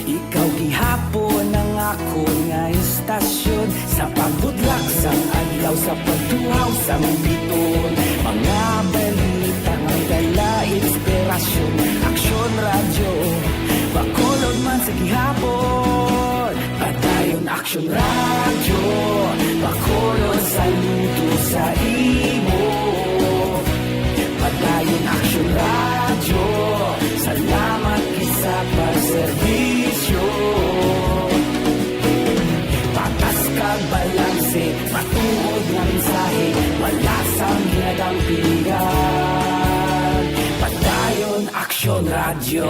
ikaw gihapon ang akon nga istasyon. Sa pagbudlak sang adlaw, sa pagtuhaw sang biton, mga balita nga may dala inspirasyon. Aksyon Radyo, Bacolod man sa gihapon. Padayon Aksyon Radyo, Bacolod, saludo sa imo. Padayon Aksyon Radyo, salamat gid sa pagserbisyo. Patas kag balanse, matuod nga mensahe, wala sang ginadampingan. Padayon Aksyon Radyo.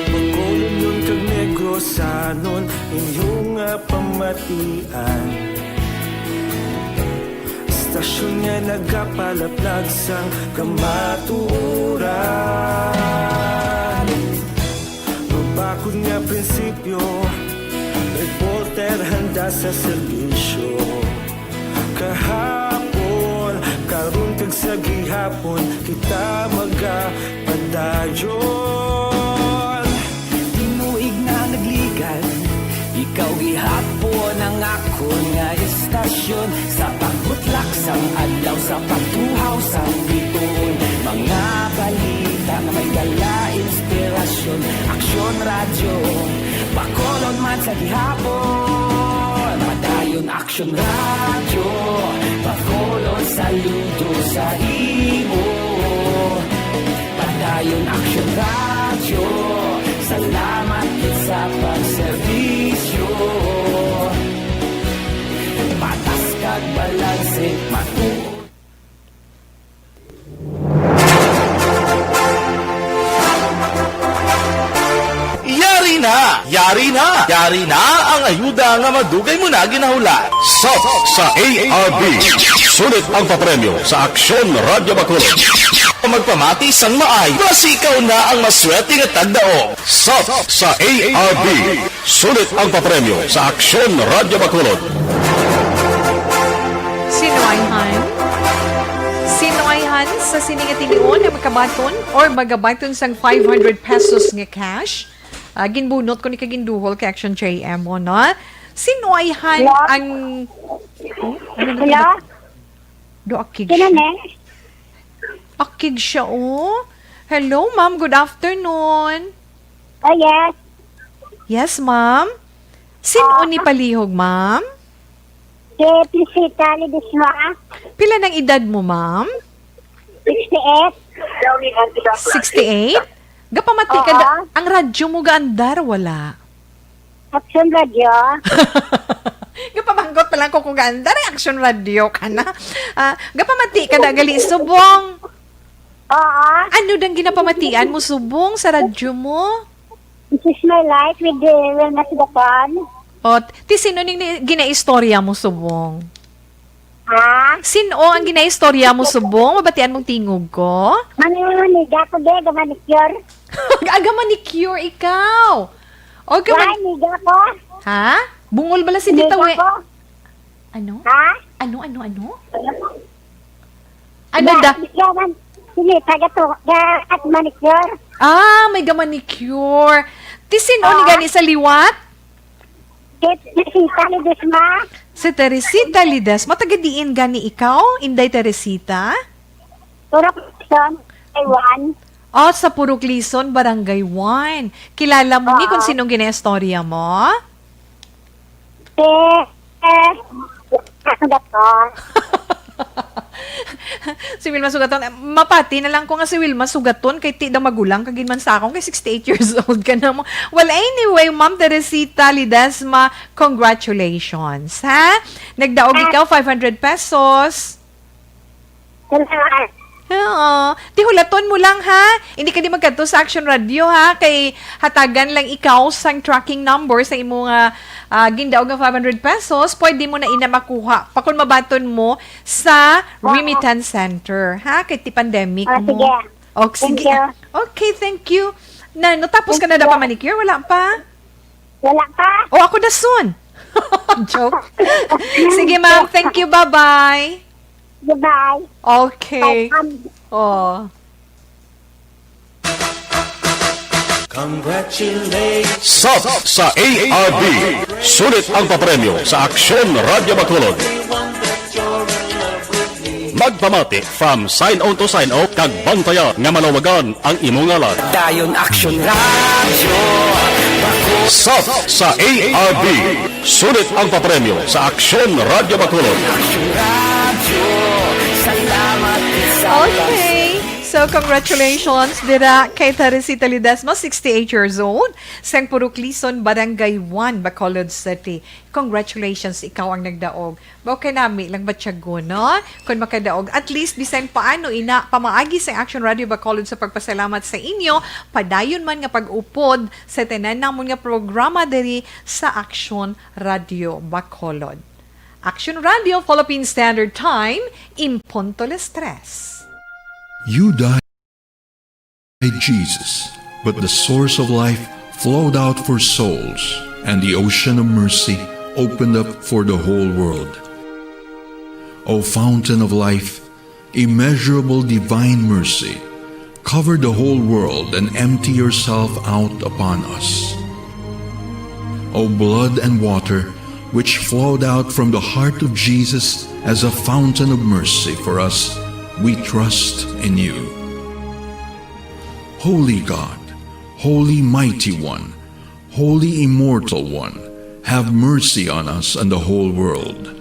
Bacolodnon kag Negrosanon, inyo nga pamatian. Istasyon nga nagapalaplag sang kamatuoran. Mabakod nga prinsipyo, reporter handa sa serbisyo. Kahapon, karon kag sa gihapon, kita magapadayon. Tinuig na nagligad, ikaw gihapon ang akon nga istasyon. Sa pagbutlak sang adlaw, sa pagtuhaw sang biton, mga balita nga may dala inspirasyon. Aksyon Radyo, Bacolod man sa gihapon. Padayon Aksyon Radyo, Bacolod, saludo sa imo. Padayon Aksyon Radyo, salamat gid sa pagserbisyo. Patas kag balanse, matuod. Yari na! Yari na! Yari na ang ayuda nga madugay mo na ginahulat. Sop sa A R B. Sulit ang papremyo sa Aksyon Radyo Bacolod. Magpamati sang maay, basi ikaw na ang maswerte nga tagdaog. Sop sa A R B. Sulit ang papremyo sa Aksyon Radyo Bacolod. Sino ay han? Sino ay han sa sini nga tinion ang makabaton or magabaton sang five hundred pesos nga cash? Ah, ginbunot ko ni kaginduhol kay Action J M, oh, no? Sino ay han Hello? ang... Oh, ano na Hello? ba? Do akig Sino siya. Ne? Akig siya, oh. Hello, ma'am. Good afternoon. Oh, yes. Yes, ma'am. Sino Ah. ni palihog, ma'am? Si Priscita Ledesma. Pila nang edad mo, ma'am? Sixty-eight. Sixty-eight? Gapamati ka, Oo. da- ang radyo mo gaandar, wala? Action Radio. Gapamangkot Lang ko kung gaanda na Action Radio ka na. Ah, gapamati ka na gali subong. Oo. Ano dang ginapamatian mo subong sa radyo mo? This is my life with the Wilma Sugaton. O, ti sino ning ni-, ginaistorya mo subong? Ha? Sino ang ginaistorya mo subong? Mabatian mong tingog ko? Maniniga ko, be, ga manicure. Aga manicure ikaw. O, ga Why, man- niga ko? Ha? Bungol bala si Tita Niga We- ko. Ano? Ha? Ano, ano, ano? Ano Ga, da? ga man, sini, taga to, ga, at manicure. Ah, may ga manicure. Ti sino ni Ah. gani sa liwat? Kit, Teresita Ledesma. Si Teresita Ledesma. Taga diin gani ikaw, Inday Teresita? Puro Quezon, Taiwan. Ah, sa Purok Lison, Barangay one. Kilala mo ni kung Oo. sinong ginaistorya mo? Eh, eh, ako na to. Si Wilma Sugaton, eh, mapati na lang ko nga si Wilma Sugaton kay ti daw magulang ka gid man sa akon kay sixty-eight years old ka na mo. Well, anyway, Ma'am Teresita Ledesma, congratulations, ha? Nagdaog Ah. ikaw five hundred pesos. Salamat. Oo. Ti hulaton mo lang, ha? Hindi ka di magkadto sa Action Radio, ha? Kay hatagan lang ikaw sang tracking number sa imo nga, ah, gindaog nga five hundred pesos. Pwede mo na ina makuha pa kung mabaton mo sa Oo. remittance center, ha? Kay ti pandemic Ah, mo. sige. O, Thank sige. you. Okay, thank you. Na, natapos ka Thank na daw you. pa manicure? Wala pa? Wala pa? O, ako na soon. Joke. Sige, ma'am. Thank you. Bye-bye. Goodbye. Okay. Bye, ma'am. Oh. Congratulations. Sub sa A R B. Sulit ang papremyo sa Aksyon Radyo Bacolod. Magpamati from sign on to sign off kag bantaya nga malawagan ang imo ngalan. Dayon Action Radio. Sub sa A R B. Sulit ang papremyo sa Aksyon Radyo Bacolod. Action Radio. Salamat sa Okay. So, congratulations dira kay Teresita Ledesma, sixty-eight years old, sang Purok Lison, Barangay one, Bacolod City. Congratulations, ikaw ang nagdaog. Mao kay nami lang batyagon, no? Kung makadaog, at least, bisan paano, ina, pamaagi sa Action Radio Bacolod sa pagpasalamat sa inyo, padayon man nga pag-upod sa tanan namon nga programa diri sa Action Radio Bacolod. Action Radio, Philippine Standard Time, in punto las tres. You died, Jesus, but the source of life flowed out for souls, and the ocean of mercy opened up for the whole world. O fountain of life, immeasurable divine mercy, cover the whole world and empty yourself out upon us. O blood and water, which flowed out from the heart of Jesus as a fountain of mercy for us, we trust in you. Holy God, Holy Mighty One, Holy Immortal One, have mercy on us and the whole world.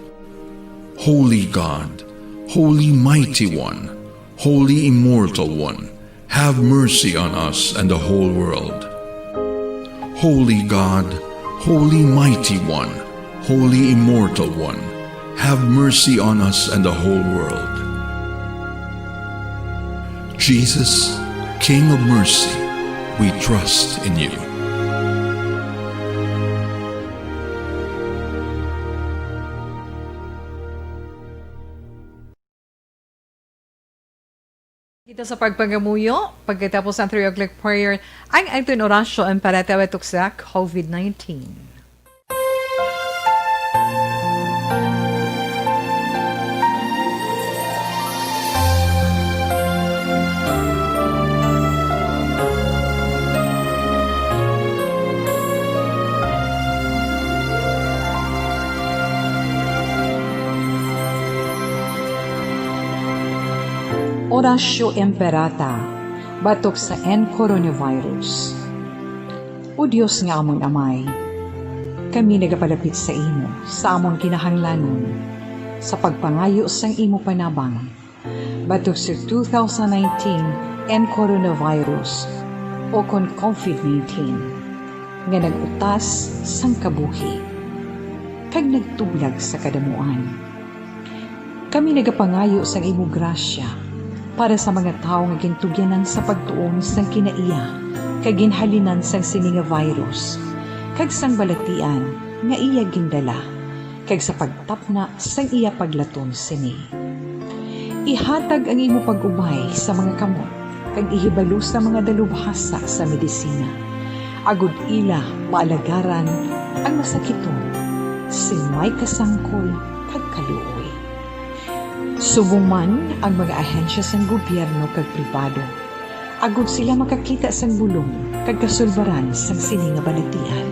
Holy God, Holy Mighty One, Holy Immortal One, have mercy on us and the whole world. Holy God, Holy Mighty One, Holy Immortal One, have mercy on us and the whole world. Jesus, King of mercy, we trust in you. Kita sa pagpangamuyo, pagkatapos ng three o'clock prayer, ang aton orasyo ang para tawatok sa covid nineteen. Oratio Imperata, batok sa N coronavirus. O Dios nga amon Amay, kami nagapalapit sa imo sa amon kinahanglanon sa pagpangayo sang imo panabang batok sa two thousand nineteen N coronavirus, o kon covid nineteen, nga nag-utas sang kabuhi. kag nagtublag sa kadamuan. Kami nagapangayo sang imo grasya para sa mga tawo nga gintugyanan sa pagtuon sang kinaiya kag ginhalinan sang sini nga virus, kag sang balatian nga iya gindala, kag sa pagtapna sang iya paglaton sini. Ihatag ang imo pag-ubay sa mga kamot kag ihibalo sa mga dalubhasa sa medisina, agod ila maalagaran ang masakiton sing may kasangkol kag kaluoy. Subong man ang mga ahensya sang gobyerno kag pribado, agod sila makakita sang bulong kag kasulbaran sang sini nga balatian.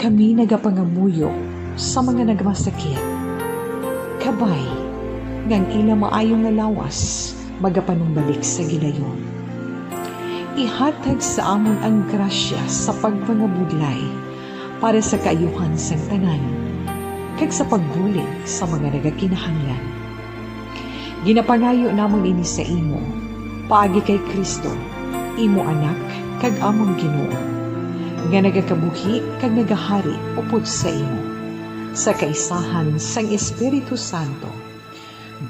Kami nagapangamuyo sa mga nagmasakit, kabay nga ang ila maayo nga lawas magapanumbalik sa gilayon. Ihatag sa amon ang grasya sa pagpangabudlay para sa kaayuhan sang tanan, kag sa pagbulig sa mga nagakinahanglan. Ginapangayo namon ini sa imo, paagi kay Cristo, imo Anak kag amon Ginoo, nga nagakabuhi kag nagahari upod sa imo, sa kaisahan sang Espiritu Santo,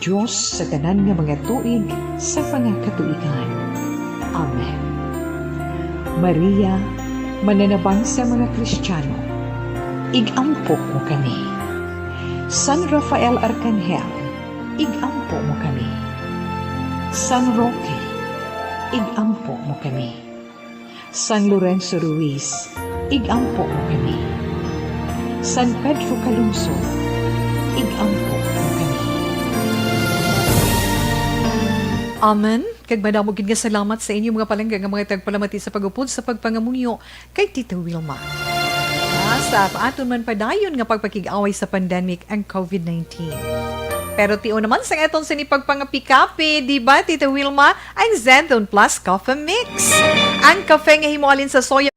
Dios sa tanan nga mga tuig sa mga katuigan. Amen. Maria, mananabang sa mga Kristiyano, ig-ampo mo kami. San Rafael Arcangel, ig-ampo mo kami. San Roque, ig-ampo mo kami. San Lorenzo Ruiz, ig-ampo mo kami. San Pedro Calungsod, ig-ampo mo kami. Amen. Kag madamo gid nga salamat sa inyo, mga palangga, nga mga tagpalamati sa pag-upod sa pagpangamuyo kay Tita Wilma. Ah, sa aton man padayon nga pagpakig-away sa pandemic ang covid nineteen. Pero tion naman sa aton sini pagpangapikapi, di ba, Tita Wilma? Ang Xanthone Plus Coffee Mix. Ang kape nga himuhalin sa soya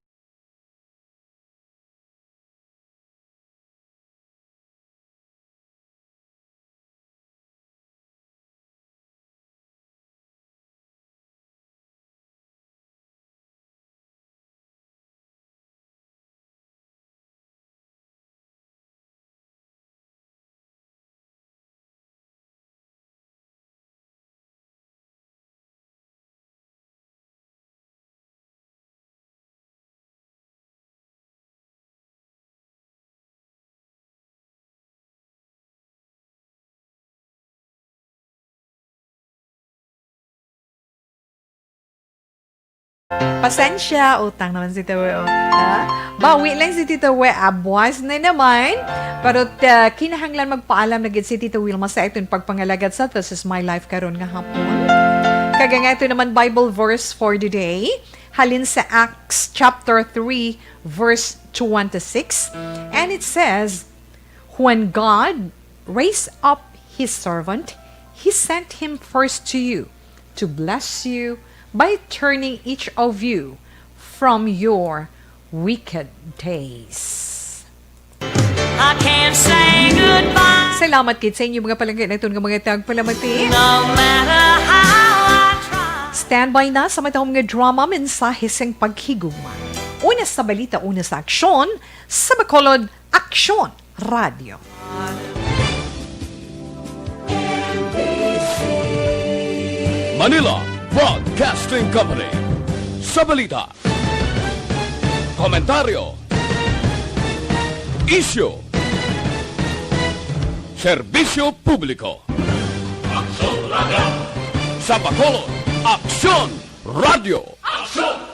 Pasensya, utang naman si Tita We, oh. Ha? Bawi lang si Tita We, abwas na naman. Pero, uh, kinahanglan magpaalam na gid si Tita Wilma sa aton pagpangalagad sa This Is My Life karon nga hapon. Kag ang aton naman Bible verse for the day, halin sa Acts chapter three, verse twenty-six. And it says, When God raised up his servant, he sent him first to you to bless you by turning each of you from your wicked days. I can't say goodbye. Salamat gid sa inyo, mga palangga, naton nga mga tagpalamati. No matter how I try. Standby na sa matahom nga drama, mensahe sing paghigugma. Una sa balita, una sa aksyon, sa Bacolod, Aksyon Radio. Manila Broadcasting Company. Sa balita, komentaryo, isyu, serbisyo publiko. Aksyon Radio. Sa Bacolod, Aksyon Radio. Aksyon